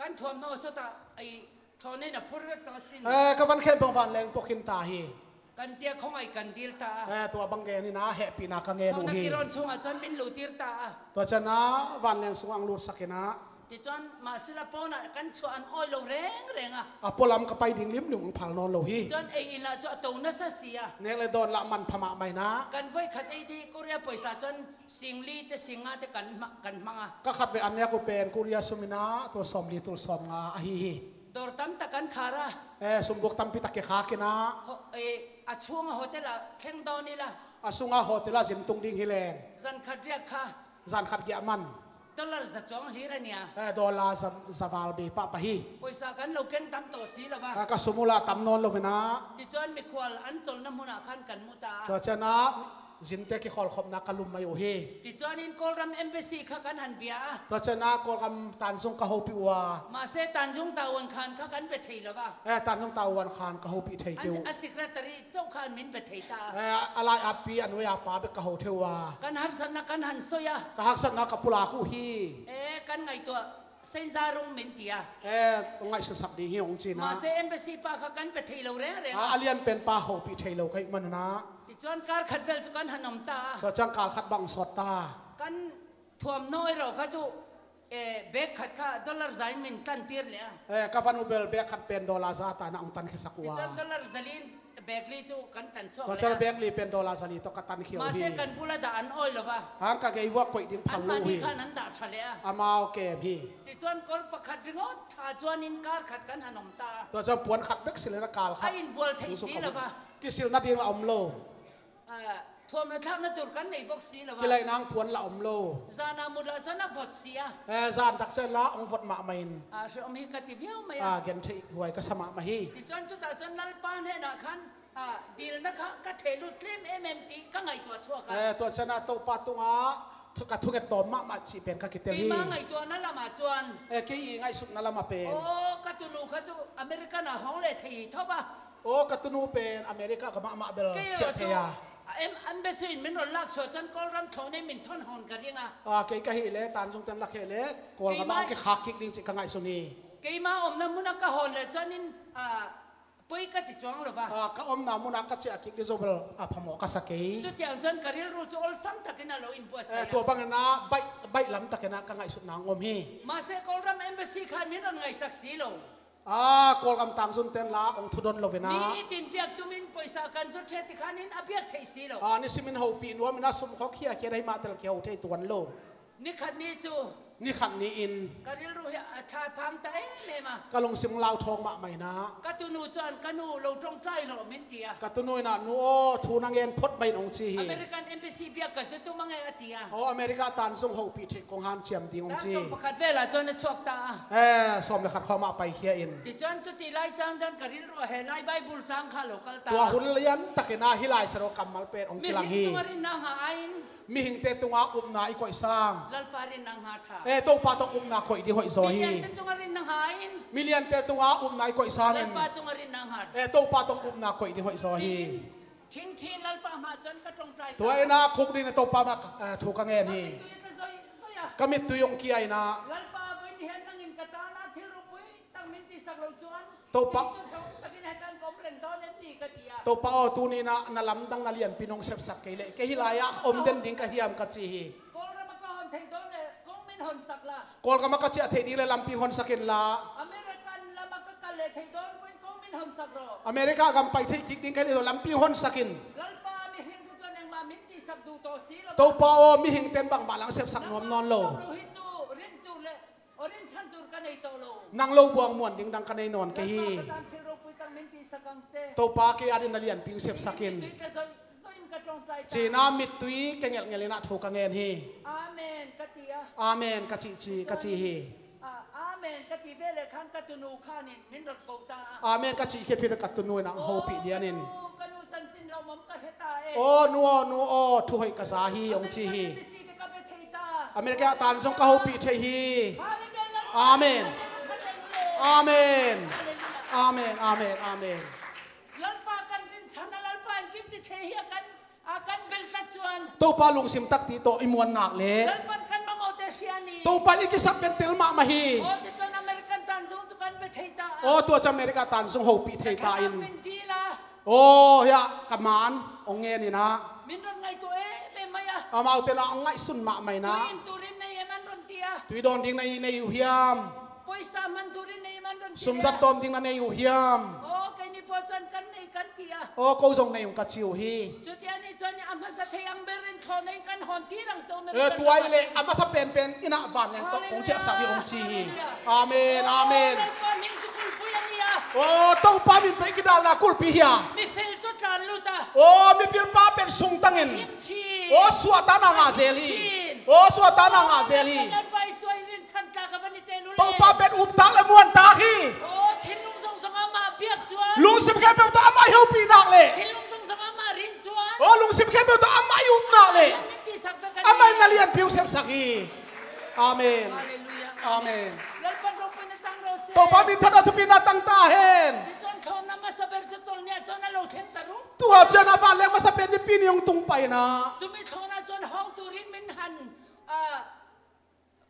Kan thuamhnaw sawtah ei thlawhnain a phur vek tawh asin. Eh, ka van khem pawh vanleng pawh khin ta hi. Kan tia khawngaih kan dil ta a. Eh, tua bang ngenin a hehpihna ka ngen uh hi. Thlawhna kiron chhungah chuan min luhtir ta a. Tua ciangin a vanleng sungah hong lutsak in a. Tichuan mahsela pawnah kan chhuah an awi lo reng reng a. A pualam ka pai ding limlim hong phal nawn lo hi. Tichuan ei inah chu a to nasa si a. Nek leh dawn lah manpha mahmah in a. Kan vawi khat ei te hi Korea pawisa chuan sing li te, sing nga te kan hma-, kan hmang a. Ka khatvei an nek uh pen Korea sum in a tul sawmli tul sawmnga ahi hi. Dawr tam tak kan khar a. Eh, sumbuk tampi tak kikhak in a. Ho-, eh, a chhunga hotel ah thleng dawn ila. A sunga hotel ah zin tung ding hi leng. Zan khat riak kha. Zan khat giah man. Dollar za chuang hlir a nia. Eh, dollar za, za val bei pahpah hi. Pawisa kan lo keng tam tawh si lo va. Eh, ka sum ula tam nawn lo in a. Tichuan mikhual an chawlhna hmunah khan kan mu ta a. Tua ciangin a zinte kikhawlkhawmna ka lum mai uh hi. Tichuanin Kawlram embassy kha kan han bia a. Tua ciangin a Kawlram Tanzung ka hopih uh a. Mahse, Tanzung Tahuan Khan kha kan be thei lo va. Eh, Tanzung Tahuan Khan ka hopih thei kei uh. A secretary chauh khan min be thei ta. Eh, a lai-atpi a nuai-a pa bek ka ho thei uh a. Kan harsatna kan han sawi a. Ka haksatna ka pulak uh hi. Eh, kan ngaihtuah Seinzarung min ti a. Eh, ngaihsutsak ding hi hong chi in a. Mahse, embassy pa kha kan be thei lo reng reng a. A, a lianpen pa hopih thei lo ka hih manin a. Tichuan kar khat vel chu kan han awm ta a. Tua ciang kar khat bang sawt ta. Kan thuamhnaw erawh kha chu, eh, bag khat kha dollar zain min tantir leh a. Eh, ka van uh bel bag khat pen dollar za taina hong tankhiasak uh a. Tichuan dollar zaliin bag li chu kan tan chhuak leh a. Tua ciang bag li pen dollar zali tawh ka tankhia uh hi. Mahse, kan bula dah an awi lo va. Hang ka gei vuak koih ding phal lo hi. Anmahni khan an dah ṭha leh a. Amau kem hi. Tichuan kawr pakhat ringawt ha chuanin kar khat kan han awm ta a. Tua ciang puan khat bek silh in a kar khat. A inbual theih si lo va. Kisilhna ding la awm lo. Ah, thuamhnaw thlakna tur kan nei bawk si lo va. Kilaihna ang puan la awm lo. Zana mut lah chuan a vawt si a. Eh, zan tak chuan la hong vawt mahmah in. Ah, hrehawm hi ka ti viau mai a. Ah, gen theih huai ka sa mahmah hi. Tichuan chutah chuan Lalpa hnenah khan, ah, dilna kha ka theh lut tlem em em tih ka ngaihtuah chhuak a. Eh, tua chuan a Topa tungah thu-, ka thunget tawm mahmah chih pen ka kitel hi. Keima ngaihtuahna lamah chuan. Eh, kei i ngaihsutna lamah pen. Aw, ka tunu kha chu American-ah hawng leh thei thawp a. Aw, ka tunu pen America ka mahmah bel chiah thei a. Kei erawh chu, a, em, embassy-in min rawn lak chhuah chuan Kawlram thlawhna min thawn hawn ka ring a. Ah, kei ka hih leh, Tanzung ten la kheh leh, Kawlgam ah hong kikhak kik ding chih ka ngaihsun hi. Keima awmna hmuna ka hawn leh chuanin, ah, Poi ka ti cuang lo va. Ah, ka omna munah ka ciah kik dih zo bel a phamawh ka sa kei. Cutiang cun ka rilru cu olsam takin a lo in buatsaih. Eh, tua bangin ah baih, baih lam takin ah ka ngaihsutna ang om hi. Mahse Kawlram embassy khan min ron ngaihsak si lo. Ah, Kawlgam tangzun ten la ong thudon lo ve na. Mi itin biak tumin poisa kan zut ṭheh ti khan in a biak theih si lo. Ah, nisimin hopih nuamin a sum khawk khiakhia na hi mah tel kiho thei tuan lo. Nikhat ni cu. Nikhat ni in. Ka rilru hi a ṭha phang ta em em a. Ka lungsim lau thawng mahmah in ah. Ka tunu cun ka nu lo ṭawngṭai lo min ti a. Ka tunu in ah nu aw thu na ngen phot mai in ong ci hi. American embassy biak ka zut tum a ngei a ti a. Aw, America tan zung hopih theih kong hanciam ding ong ci hi. Tan zung pakhat vel ah cun a chuak ta a. Eh, sawm le khat khawng mah paikhia in. Ti cun cuti lai cang cun ka rilru a he lai Bible cang kha lo kal ta. Tua hun lian takin ah hi lai sero kammal pen ong kilang hi. Mihring cungah rinna ngah in. Mihingte tungah upna i koih sang. Lalpa rinna ngah ṭha. Eh, Topa tawh upna koih ding hoih zaw hi. Miliante cungah rinna ngah in. Miliante tungah upna i koih sangin. Lalpa cungah rinna ngah. Eh, Topa tawh upna koih ding hoih zaw hi. Thingthin Lalpa mah cun ka ṭawngṭai ta. Tua in ah khuk ding in Topa mah, eh, thu ka ngen hi. Ka mittui ka zoi, zoi a. Ka mittui ong kia in ah. Lalpa, voi ni hen nangin ka tan ah thil ropui tang min tisak lo cuan. Topa. Kei cu thong takin he tan kong rem dawn em ni ka ti a. Topa aw, tuni in ah na lamdang na lianpi nong sepsak kei leh kei hi lai ah om den ding ka hiam ka ci hi. Kawlram ah ka hon theih dawn le kong min honsak la. Kawlgam ah ka ciah theih ding le lampi honsak in la. American lam ah ka kal le theih dawn pui in kong min honsak rawh. America gam pai theih kik ding ka hi leh lampi honsak in. Lalpa, mihring tu cun nangmah min tisak duh tawh si lo. Topa aw, mihing ten bangmah lang sepsak nuam nawn lo. Nangmah lo hi cu rin tu le Aw, rinsan tur ka nei tawh lo. Nang lo buang muan ding dang ka nei nawn kei hi. Lalpa, ka tan thil ropui tang min tisak ang ce. Topa, kei adin na lianpi ong sepsak in. Mittui ka zoi, zoi in ka ṭawngṭai ta. Ci-in ah mittui ka ngelhngelh in ah thu ka ngen hi. Amen ka ti a. Amen ka cih ci, ka ci hi. Ah, amen ka ti ve le khan ka tunu khan in min rak ko ta a. Amen ka cih khiat phiat ka tunu in ah hopih lian in. Aw, ka nu, ka nu chanchin lawmawm ka hre ta e. Aw, nu aw, nu aw, thu hoih ka za hi, ong ci hi. American embassy te ka pe thei ta. America tan zong ka hopih thei hi. Hallelujah. Amen. Amen. Hallelujah. Amen, amen, amen. Lalpa kan rinsan a, Lalpa in kim ti thei hi a kan, a kan belhtat cuan. Topa lungsim taktak tawh i muan nak le. Lalpan kan mamawhte hria ni. Topa in i kisap pen tel mahmah hi. Aw, ti tuan American tan zong cu kan pe thei ta a. Aw, tua cu America tan zong hopih thei ta in. Ka khat min ti la. Aw, hiah ka man ong ngen in ah. Min ron ngaihtuah em em mai a. Amaute na ong ngaihsun mahmah in ah. Tui in turin nei em an ron ti a. Tui dawn ding na nei uh hiam? Poisa man turin nei em an ron ti a. Sumzat tawm ding na nei uh hiam? Aw, kei ni pawl cun kan nei kan ti a. Aw, ko zong nei ung ka ci uh hi. Cuti a ni cun a hmasa thei ang berin thawn nei kan hon ti dang co. Eh, tua i le a masa penpen in ah vanleng tawh kong ciahsak hi ong ci hi. Amen, amen. Aw, Topa min cu kulpui a ni a. Aw, Topa min pen i kidalna kulpi hi a. Mifel cu tlan lut a. Aw, mipil pa pen sungtangin. Him chin. Aw, suahtakna ngah zel hi. Him chin. Aw, suahtakna ngah zel hi. Lalpa i suah i rinsan ta ka van i tel uh le. Topa pen uptak le muantak hi. Aw, thinlung zongzong amah biak cuan. Lungsim khempeuh tawh amah i hopih nak le. Thinlung zongzong amah rin cuan. Aw, lungsim khempeuh tawh amah i up nak le. Amah in na lianpi uh sepsak hi. Amen. Hallelujah. Amen. Lalpan ropui na tang rawh seh. Topa minthanna thupi na tang ta hen. Ti cuan thawn a masa ber cu Colh ni ah cuan a lo thleng ta ruk. Tua ciang a vanleng masa pen Nipi ni hong tung pai na. Cumi thawn ah cuan hawng turin min han, ah,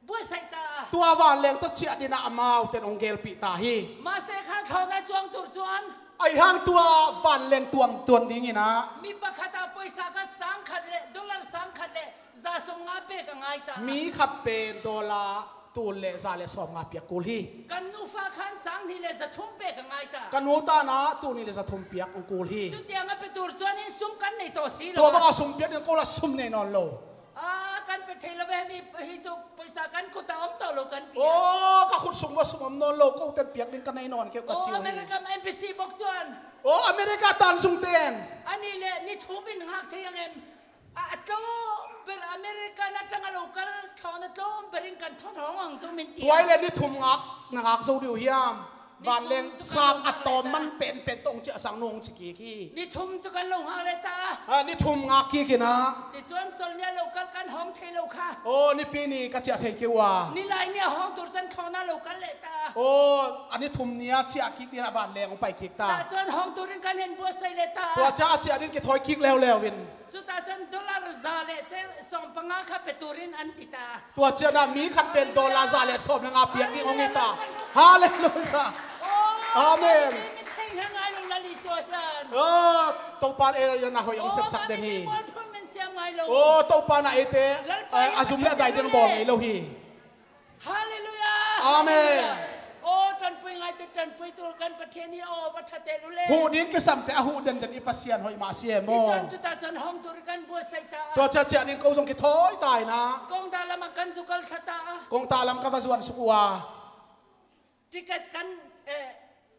buaisaih ta. Tua vanleng tawh ciah ding ah amaute in hong gelpih ta hi. Mahse kha thawn a cuang tur cuan. Ahi hang tua vanleng tuang tuan ding in ah. Mi pakhat ah poisa kha sang khat le dollar sang khat le za sawm nga pek a ngai ta. Mi khat pen dollar tul le za le sawm nga piak kul hi. Kan nufa khan sang hnih le za thum pek a ngai ta. Ka nu tan ah tul hnih le za thum piak ang kul hi. Cutiang a pe tur cuan in sum kan nei tawh si lo. Tua bang a sum piak ding ko la sum nei nawn lo. Ah, kan pe thei lo ve, mi hi cu poisa kan kut ah om tawh lo kan ti. Aw, ka khut sung ah sum om nawn lo, ko ten piak ding ka nei nawn keu ka ci uh hi. Aw, America embassy bok cuan. Aw, America tan zung ten. Ani le ni thum in ngak thei ang em? A, a tlawm ber America na tang a lo kal thawn a tlawm ber in kan thawn hawng ang cu min ti. Tua i le ni thum ngak na ngak zo dih uh hiam? Vanleng sang a tawm man penpen tawh hong ciah sang nu hong ci kik hi. Ni thum cu kan lo ngak le ta. Ah, ni thum ngak kik in ah. Ti cuan Colh ni a lo kal kan hawng thei lo kha. Aw, Nipi ni ka ciah thei kei uh a. Nilai ni a hawng tur cuan thawn a lo kal le ta. Aw, a ni thum ni a ciah kik ding ah vanleng hong pai kik ta. Ta cuan hawng tur in kan hen buatsaih le ta. Tua ciang a ciah ding kithawi kik leuleu in. Cuta cuan dollar za le sawm panga kha pe tur in an ti ta. Tua ciang ah mi khat pen dollar za le sawm le nga piak ding hong hi ta. Hallelujah. Amen. Aw, Topa in ei na hoih hong sepsak den hi. Aw, Topa in eite a zum le a dai den bawl ngei lo hi. Halleluiah. Amen. Aw, tanpui ngaite, tanpui tul kan Pathian hi aw, va thateh lule. Huh ding kisamte a huh denden i Pasian hoih mah si e maw. Tua ciang tua ciang ciah ding ko zong kithawi ta in ah. Kongta lamah kan zukal thla ta a. Kongta lam ka va zuan suk uh a. Ticket kan, eh,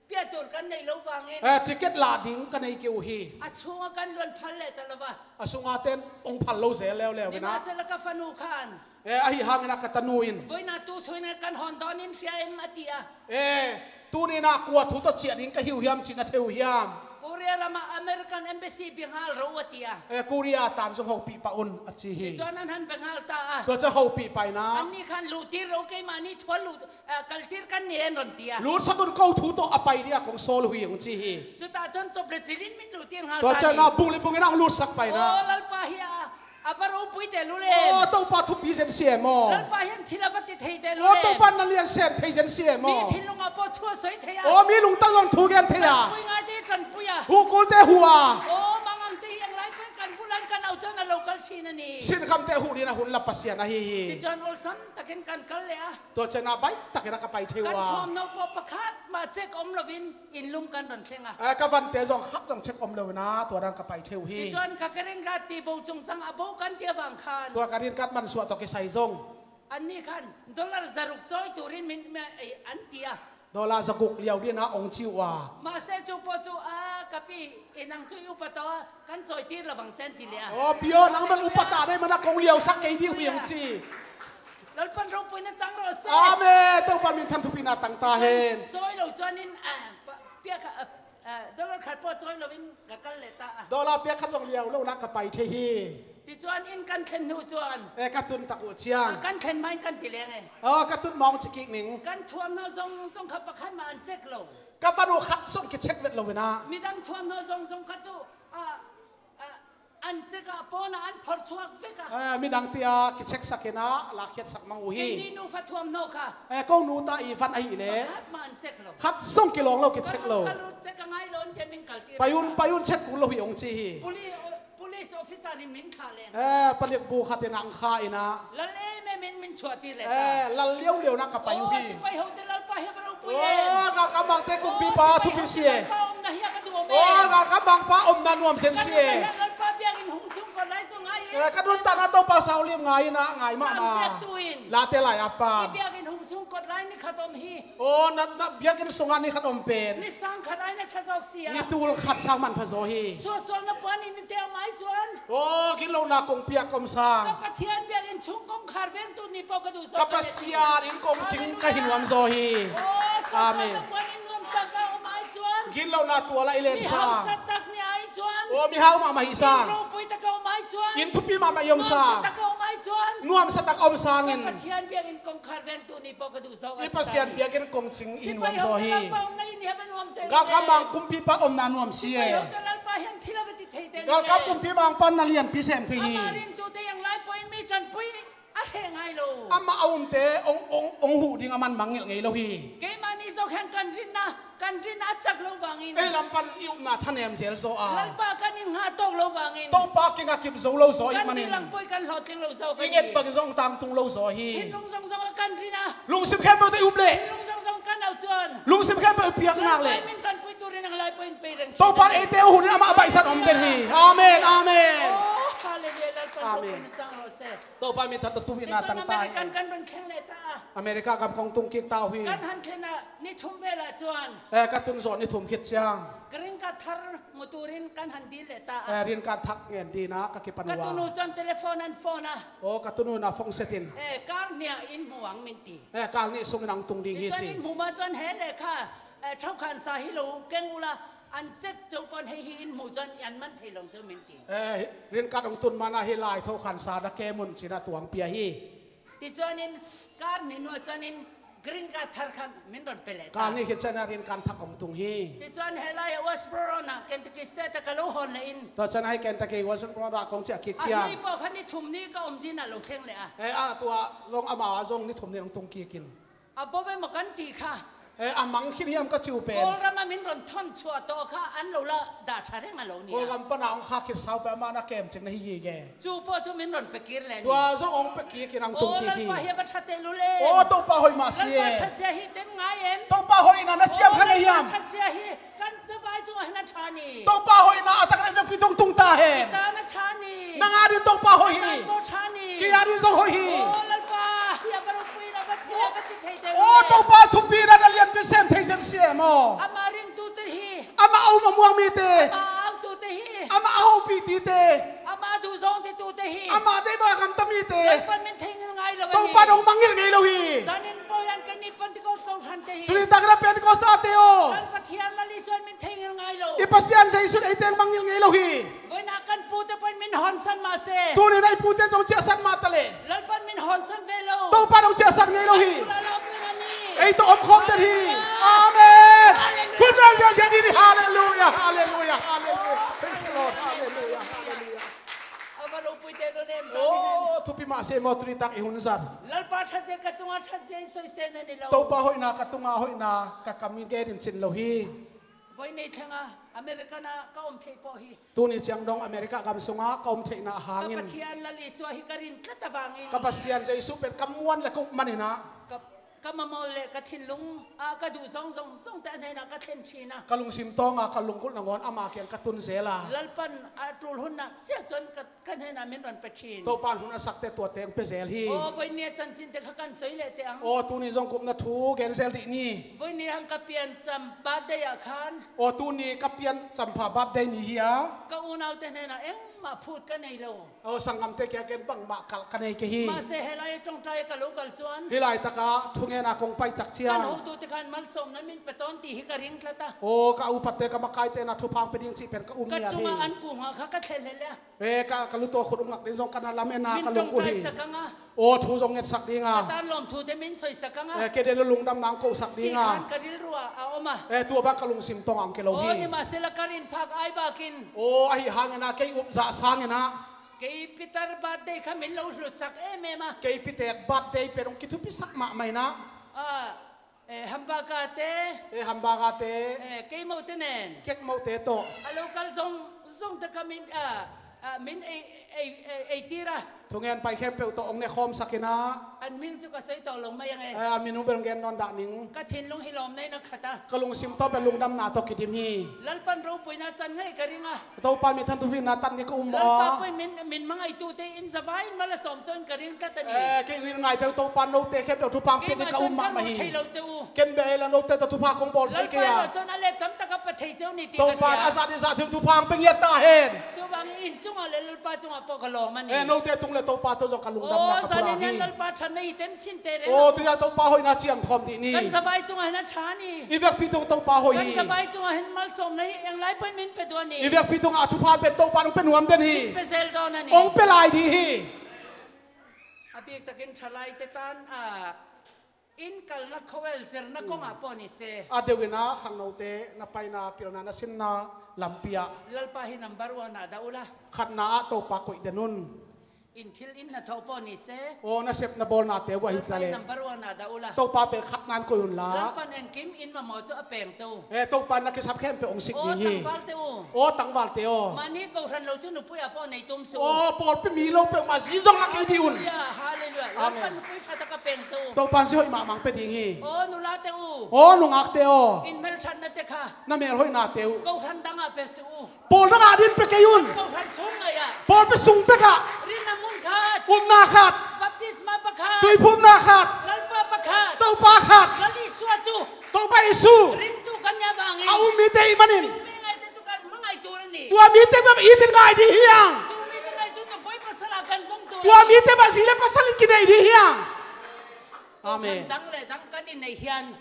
piatur kan nei lo vangin. Eh, ticket lah ding ka nei kei uh hi. A chunga kan luan phal leh ta lo va. A sunga ten hong phal lo zel leuleu in ah. Nimahsela ka fanu khan. Eh, ahi hangin ah ka tanu in. Voina tu thuina kan hon dawnin sia em a ti a. Eh, tuni in ah kua thu tawh ciah ding ka hi uh hiam cih na thei uh hiam. Korea ramah American Embassy biangal ro a ti a. Eh, Korea tan zong hopih pah un a ci hi. Tua ciang an han biangal ta a. Tua ciang hopih pah in ah. Anni khan luhtir ro keimah ni thua luh Ah, kaltir kan ni en ron ti a. Lutsak un ko thu tawh a pai ding a kong sawl uh hi hong ci hi. Tua ciang cop le cilin min luhtir ngal ta ni. Tua ciang ah bung le bung in ah hong lutsak pai in ah. Aw, Lalpa hi a, a va ropuite lule. Aw, Topa thupi zen si e maw. Lalpa hi a thil a va ti theite lule. Aw, Topa na lian sem thei zen si e maw. Mi thinlung a pawh thu a soi thei a. Aw, mi lungtang zong thu gen thei a. Tanpui ngaite tanpui a. Huh kulte huh a. Aw, mangamte hi ang lai pun kan bulan kan au ciang a lo kal chin a ni. Sinkhamte huh ding a hun la Pasian ahi hi. Tua ciang olsam takin kan kal le a. Tua ciang ah baih takin ah ka pai thei uh a. Kan thuamno pawh pakhat mah cek om loin inn lum kan ron thleng a. Eh, ka vante zong khat zong cek om lo in ah tua dan ka pai thei uh hi. Tua ciang ka green card ti bo cung ciang a bo kan ti a vang khan. Tua ka green card mansuah tawh kisai zong. Anni khan dollar zaruk cawi turin min, min, eh, an ti a. Dollar zaguk liau ding in ah hong ci uh a. Mahse cu pawh cu a ka pi, eh, nang cu i upa tawh kan cawitir lo vang cian ti le a. Aw, pi aw, nang bel upa ta dei man ah kong liausak kei ding uh hi hong ci. Lalpan ropuina cang rawh se. Amen. Topa min than thupina tang ta hen. Cawi lo cuanin, ah, pa, pia kha, ah, ah, dollar khat pawh cawi loin ka kal leh ta a. Dollar pia khat zong liau lo in ah ka pai thei hi. Ti cuan inn kan thlen hnu cuan. Eh, ka tun tak uh ciang. Ah, kan thlen ma in kan ti leng e. Aw, ka tun ma hong ci kik ning. Kan thuamno zong zong kha pakhat mah an cek lo. Ka fanu khat zong kicek vet lo in ah. Midang thuamno zong zong kha cu, ah, ah, an cek a pawn ah an phorh chuak vek a. Eh, midang tia kicek sak in ah lakhiat sak mang uh hi. Kei ni nufa thuamno kha. Eh, ko nu ta i van ahih leh. Pakhat mah an cek lo. Khat zong kilawng lo kicek lo. Ka lut cek a ngai lo in ke min kaltir. Pai un, pai un cek kul lo hi hong ci hi. Puli-, Police officer in min khah len. Eh, palik bu khat in ah ang kha in ah. Lal em em in min chuahtir le ta. Eh, lal liauliau in ah ka pai uh hi. Aw, sipai hote Lalpa hi a va ropui e. Aw, galkap mangte kumpipa thupi si e. Lalpa omna hi a va duh om e. Aw, galkap mangpa omna nuam zen si e. Lalpa biakinn hung chung kawt lai zong ngai e. Eh, ka nuntakna Topa sau lim ngai in ah ngai mahmah. Late lai a pan. Biakinn hung chung kawt lai ni khat om hi. Aw, na, na biakinn sungah ni khat om pen. Ni sang khat ai na tha zawk si a. Ni tul khat sang man pha zaw hi. Sualsualna puan in te om ai cuan. Aw, ginlohna kong piak ka om sang. Ka Pathian biakinn chung kong khar veng tu ni pawh ka duh zawk. Ka Pasian in kong cing ka hi nuam zaw hi. Aw, sualsualna puan in nuam tak ka om ai cuan. Ginlohna tual ah i len sang. Mi hausa tak ni ai cuan. Aw, mi hau mahmah hi sang. Inn ropui tak ka om ai cuan. Inn thupi mahmah i om sang. Nuamsa tak ka om ai cuan. Nuamsa tak om sangin. Ka Pathian biakinn kong khar veng tu ni pawh ka duh zawk. I Pasian biakinn kong cing i hi nuam zaw hi. Galkap mang kumpipa omna nuam si e. Galkap kumpi mang pan na lianpi sem thei hi. Amah a umte ong, ong, ong huh ding a man mangngilh ngei lo hi. Keimah nih zawk hian kan rinna Kan rinna a cak lo vangin. Ei lam pan i upna thanem zel zaw a. Lalpa kan inn ngah tawk lo vangin. Topa kingakip zo lo zaw i hih manin. Kan dihlak poi kan hlawhtling lo zaw vangin. I nget bangin zong tangtung lo zaw hi. Thinlung zongzong a kan rinna. Lungsim khempeuh tawh i up leh. Thinlung zongzong kan auh cuan. Lungsim khempeuh i piak nak leh. Lalpa min kan pui turin ang lai poi in pei reng. Topa eite uh hunin amah a baihsan om den hi. Amen, amen. Oh, hallelujah, Lalpa. Amen. Topa min than thupina tang ta hi. Kan kan run kheng leh ta a. America gam kong tung kik ta uh hi. Kan han khen a ni thum vel ah cuan. Eh, ka tun zawh ni thum khit ciang. Green card thar mu turin kan han dil leh ta a. Eh, green card thak ngen dina ka kipan uh a. Ka tun uh cuan telephone an phone a. Oh, ka tun uh na phone set in. Eh, kar nih ah in hmu ang min ti. Eh, kar nih sungin ang tung ding hi ci. Cuan in hmu ma cuan he leh kha, eh, thokhansa hi lo keng ula an cek co pawn hei hi in hmu cuan i an man thei lawng cu min ti. Eh, green card hong tun mana hi lai thokhansa na kem un cina tuang pia hi. Ti cuanin kar nih nuah cuanin green card thar kha min ron pe leh ta. Kar nih khit ciangin green card thak hong tung hi. Ti cuan he lai a Westboro na Kentucky State a ka lo hawn leh in. Tua ciangin hei Kentucky Westboro ah kong ciah kik ciang. A nih pawh kha ni thum ni ka om dina lo thleng leh a. Eh, a tua zong amau a zong ni thum ni hong tung kik in. A bo ve maw kan ti kha. Eh, a mang khin hiam ka ci uh pen. Kawlram a min ron thon chuah tawh kha an lo la dah ṭha reng a lo ni a. Kawlram pana hong khak khit sau pen amah na kem cing na hi gige. Cu paw cu min ron pia kir le ni. Tua zong hong pia kik in hong tung kik hi. Aw, Lalpa hi a va ṭha teh lul em. Aw, Topa hoih mah si e. Lalpa ṭhatzia hi tem ngai em. Topa hoihna na ciam kha ngei hiam? Aw, Lalpa ṭhatzia hi kan zavai cungah hin a ṭha ni. Topa hoihna a tak na vekpi tung tung ta hen. I ta na ṭha ni. Nang adin Topa hoih hi. Ka tan maw ṭha ni. Kei adin zong hoih hi. Aw, Lalpa hi a va ropui na va thei va ci thei te. Aw, Topa thupi na na lianpi sem thei zen si e maw. Amah ringtute hi. Amah a um a muang mite. Amah a autute hi. Amah a hopih tite. Amah duhzawng titute hi. Amah deih bang a gamta mite. Lalpan min thei ngil ngai lo a hi. Topa dong mangngilh ngei lo hi. Zanin pawi an kan i Pentecost kohhrante hi. Tuni tak na Pentecost ate aw. Kan Pathian Lal Isuan min thei ngil ngai lo. I Pasian Jesuh ei teng mangngilh ngei lo hi. Voina kan pute pawn min honsan mah se. Tuni na i pute zong ciahsan mah ta le. Lalpan min honsan ve lo. Topa dong ciahsan ngei lo hi. Kan pula lo min a ni. Ei tawh om khawm den hi. Amen. Amen. Hallelujah. Khut beng ziahziah dih ni. Hallelujah. Hallelujah. Hallelujah. Praise the Lord. Hallelujah. Hallelujah. A va ropui te lo nem. Oh, thupi mah se maw tuni tak i hun zat. Lalpa ṭhatzia ka cungah ṭhatzia i soisel na ni lo. Topa hoihna ka tungah hoihna ka kam in gen in cin lo hi. Voi nei thlengah American ah ka om theih pawh hi. Tuni ciang dong America gam sungah ka om theihna a hangin. Ka Pathian Lal Isua hi ka rin tlat a vangin. Ka Pasian Jesuh pen ka muan le ka up maninah. Ka, ka mamawh le ka thinlung ah ka duh zong zong zongte a hnenah ka thlen ṭhin a. Ka lungsim tawnga ka lunggulh nangawn ama kiang ka tun zel a. Lalpan a tul hunah ciah cuan ka, ka hnenah min ron pe ṭhin. Topa in hun a sakte tuate hong pe zel hi. Aw, voi nia chancinte kha kan soi leh te ang. Aw, tuni zong kupna thu gen zel dih ni. Voi nia hang ka piancam birthday ah khan. Aw, tuni ka pian campha birthday ni hi a. Ka unaute hnenah engmah phut ka nei lo. Aw, sanggamte kia ken bangmah kalh ka nei kei hi. Mahse, helai ṭawngṭai ka lo kal cuan. Hih laitakah thungena kong pai tak ciang. Kan hotute khan malsawmna min pe tawn ti hi ka ring tlat a. Aw, ka upatte ka makaite na thupha hong pe ding cih pen ka um ngiat hi. Ka cungah an kung ha kha ka thlelhlel a. Eh, ka, ka lutaw khut hong lak ding zong ka na lam en a ka lungkul hi. Min ṭawngṭaisak ang a. Aw, thu zong ngetsak ding a. Ka tan lawm thute min soisak ang a. Eh, kei den lungdamna hong kohsak ding a. Ti khan ka rilru ah a om a. Eh, tua bang ka lungsim tawng ang ke lo hi. Aw, ni mah sela ka rinphak ai bakin. Aw, ahi hangin a kei up zah sangin a. Kei Peter birthday kha min lo hlutsak em em a. Kei Peter birthday pen hong kithupisak mahmah in a. Ah, Eh, Hamburger te. Eh, Hamburger te. Eh, kei mote nen. Kek mote tawh. A local zong, zong te kha min, ah, ah, min ei, ei, ei, ei tira. Thungen pai khempeuh tawh ong ne khawm sakin ah. An min cu ka soi tawh lo mai ang e. Eh, a min uh bel gen nawn dah ning. Ka thinlung hi lawm nei na khat a. Ka lungsim tawh bel lungdamna tawh kidim hi. Lalpan ropuina can ngei ka ring a. Topa mi than thupina tan ni ka um maw? Lalpa pui min, min mangaitute in zavai in mala sawm cawin ka ring tlat a ni. Eh, kei in ngaite uh Topa note khempeuh thupha pia ni ka um mahmah hi. Kei mah cawin ka lut thei lo ce uh. Ken bia ei la note tawh thupha kong bawl thei kei a. Lalpa in cawin a let tam taka pia thei ce uh ni ti ka hria. Topa in a zat in zat thim thupha pia ngiat ta hen. Cu bang in cungah le Lalpa cungah pawh ka lawm a ni. Eh, note tung le Topa tawh zong ka lungdamna ka pulak hi. Aw, zanin Lalpa ṭhat na hi tem chin te reng. Aw, tunia Topa hoihna ciang thawm dih ni. Kan zavai cungah hin a ṭha ni. I vekpi tung Topa hoih hi. Kan zavai cungah hin malsawmna hi eng lai pawh in min pe duah ni. I vekpi tungah a thupha pen Topa in hong pe nuam den hi. Min pe zel dawn a ni. Hong pe lai dih hi. A bik takin ṭhalaite tan a inn kalna khawel zirna kongah pawh ni se. A deuh in a khangnote na paina pilna na sinna lampi ah. Lalpa hi number one ah dah uhla. Khatna ah Topa koih den un. In thil in hnathawh pawh ni se. Aw, na sep na bawlnate uh ahi tla le. Lalpa number one ah dah uhla. Topa pen khatna in koih unla. Lalpan engkim in mamawh cu a peng co. Eh, Topa in na kisap khempeuh hong sik ding hi. Aw, tangvalte uh. Aw, tangvalte aw. Mahni kohhran lo cu nupui ah pawh nei tum su. Aw, pawlpi mi lo peuhmah zi zong la kei dih un. Halleluiah, halleluiah. Amen. Lalpan nupui ṭha tak a peng co. Topa in zi hoih mahmah hong pia ding hi. Aw, nulate uh. Aw, nungakte aw. In melṭhatnate kha. Na melhoihnate uh. Kohhran dangah pia su uh. Pawl dangah din pia kei un. Kohhran sung ngai ah. Pawlpi sung pek ah. Rinna mun khat. Upna khat. Baptisma pakhat. Tuiphumna khat. Lalpa pakhat. Topa khat. Lal Isua cu. Topa Isu. Ringtu kan nia bangin. A um mite ih manin. Umi ngaite cu kan mangai tur a ni. Tua mite bang it in ngai dih hiang. Cu mite ngai cu tua boy pasal a kan zong tur. Tua mite bang zi le pasal in kinei dih hiang. Amen. Dang le dang kan in nei hian.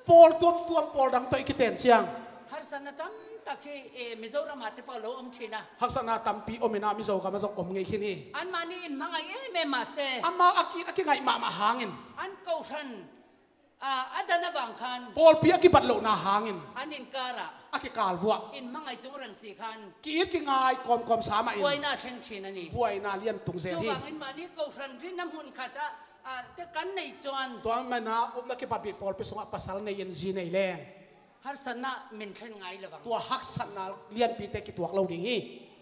Pawl tuamtuam pawl dang tawh i kiten ciang. Harsatna tamtak hi, eh, Mizoram ah te pawl lo om ṭhin a. Haksatna tampi om in a Mizoram ah zong om ngei khin hi. Anmah nih in hmangai em em mah se. Amah a ki, a kingaih mahmah hangin. An kohhran, ah, a dan a vang khan. Pawlpi a kibat lohna hangin. An inkar ah. A kikal vuah. In hmangai cung reng si khan. Ki-it kingai kawmkawm sa mah in. Buaina thleng ṭhin a ni. Buaina lian tung zel hi. Cuvangin mahni kohhran rinna hmun khat ah. Ah, te kan neih cuan. Tua manin ah upna kipatpih pawlpi sungah pasal nei in zi nei leng, haksatna min thlen ngai lo vang. Tua haksatna lianpite kituak lo ding hi.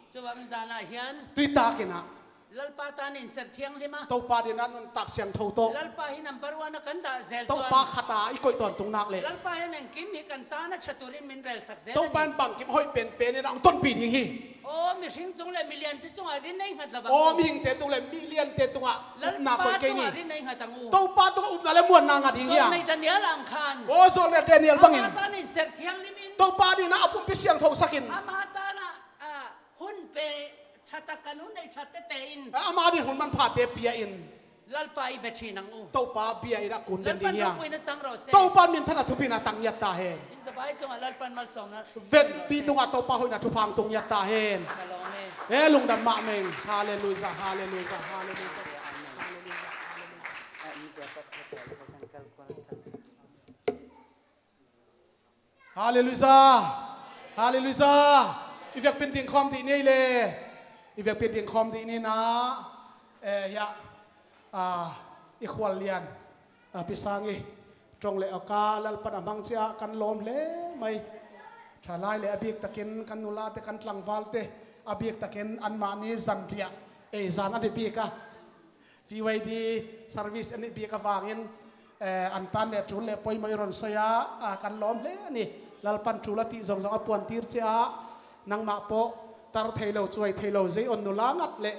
Cuvang zan ah hian tuitakin ah Lalpa tan in serthianghlim a, Topa adingin ah nuntak siangtho tawh, Lalpa hi number one a kan dah zel cuan, Topa khat ah i koih tawntung nak leh, Lalpa hian engkim hi kan tan a ṭha turin min relsak zel a ni. Topa in bangkim hoih penpen in ah hong tonpih ding hi. Aw, mihring chung leh miliante chungah rin nei nghat lo vang. Aw, mihingte tung leh miliante tungah upna koih kei ni. Lalpa tungah rin nei nghat ang u. Topa tungah upna leh muanna ngah ding hi a. Zawlnei Daniel ang khan, aw, zawlnei Daniel bangin, ama tan in serthianghlim in, Topa adingin ah a pumpi siangthosak in, ama tan ah, ah, hun pe ṭha tak, kan hun nei ṭhate pe in, ama adingin hun manphate pia in, Lalpa i bia ṭhin ang u. Topa bia in ah kun den ding hi a. Lalpan ropuina chang rawh se. Topa minthanna thupi in ah tang ngiat ta hen. In zabai chungah Lalpan malsawmna, venpi tungah Topa hoihna thupha hong tung ngiat ta hen. Ka lawm e. E, lungdam mahmah ing. Halleluia, halleluia, halleluia. Halleluia. Halleluia. I vekpi in dingkhawm dih ni ei le. I vekpi in dingkhawm dih ni na. Eh, hiah, ah, i khuallian, ah, Pi Sang i ṭong leh awka Lalpan a hmang ciah kan lawm hle mai. Ṭhalai leh a bik takin kan nulate, kan tlangvalte a bik takin anmahni zan riah ei zan an i bik a, P Y D service an i bik avangin, eh, an tan leh ṭul leh pawimawh i rawn sawi a, ah, kan lawm hle a ni. Lalpan ṭul a tih zawngzawng a puantir ciah nangmah pawh tar thei lo, chuai thei lo, zei awn nula ngat leh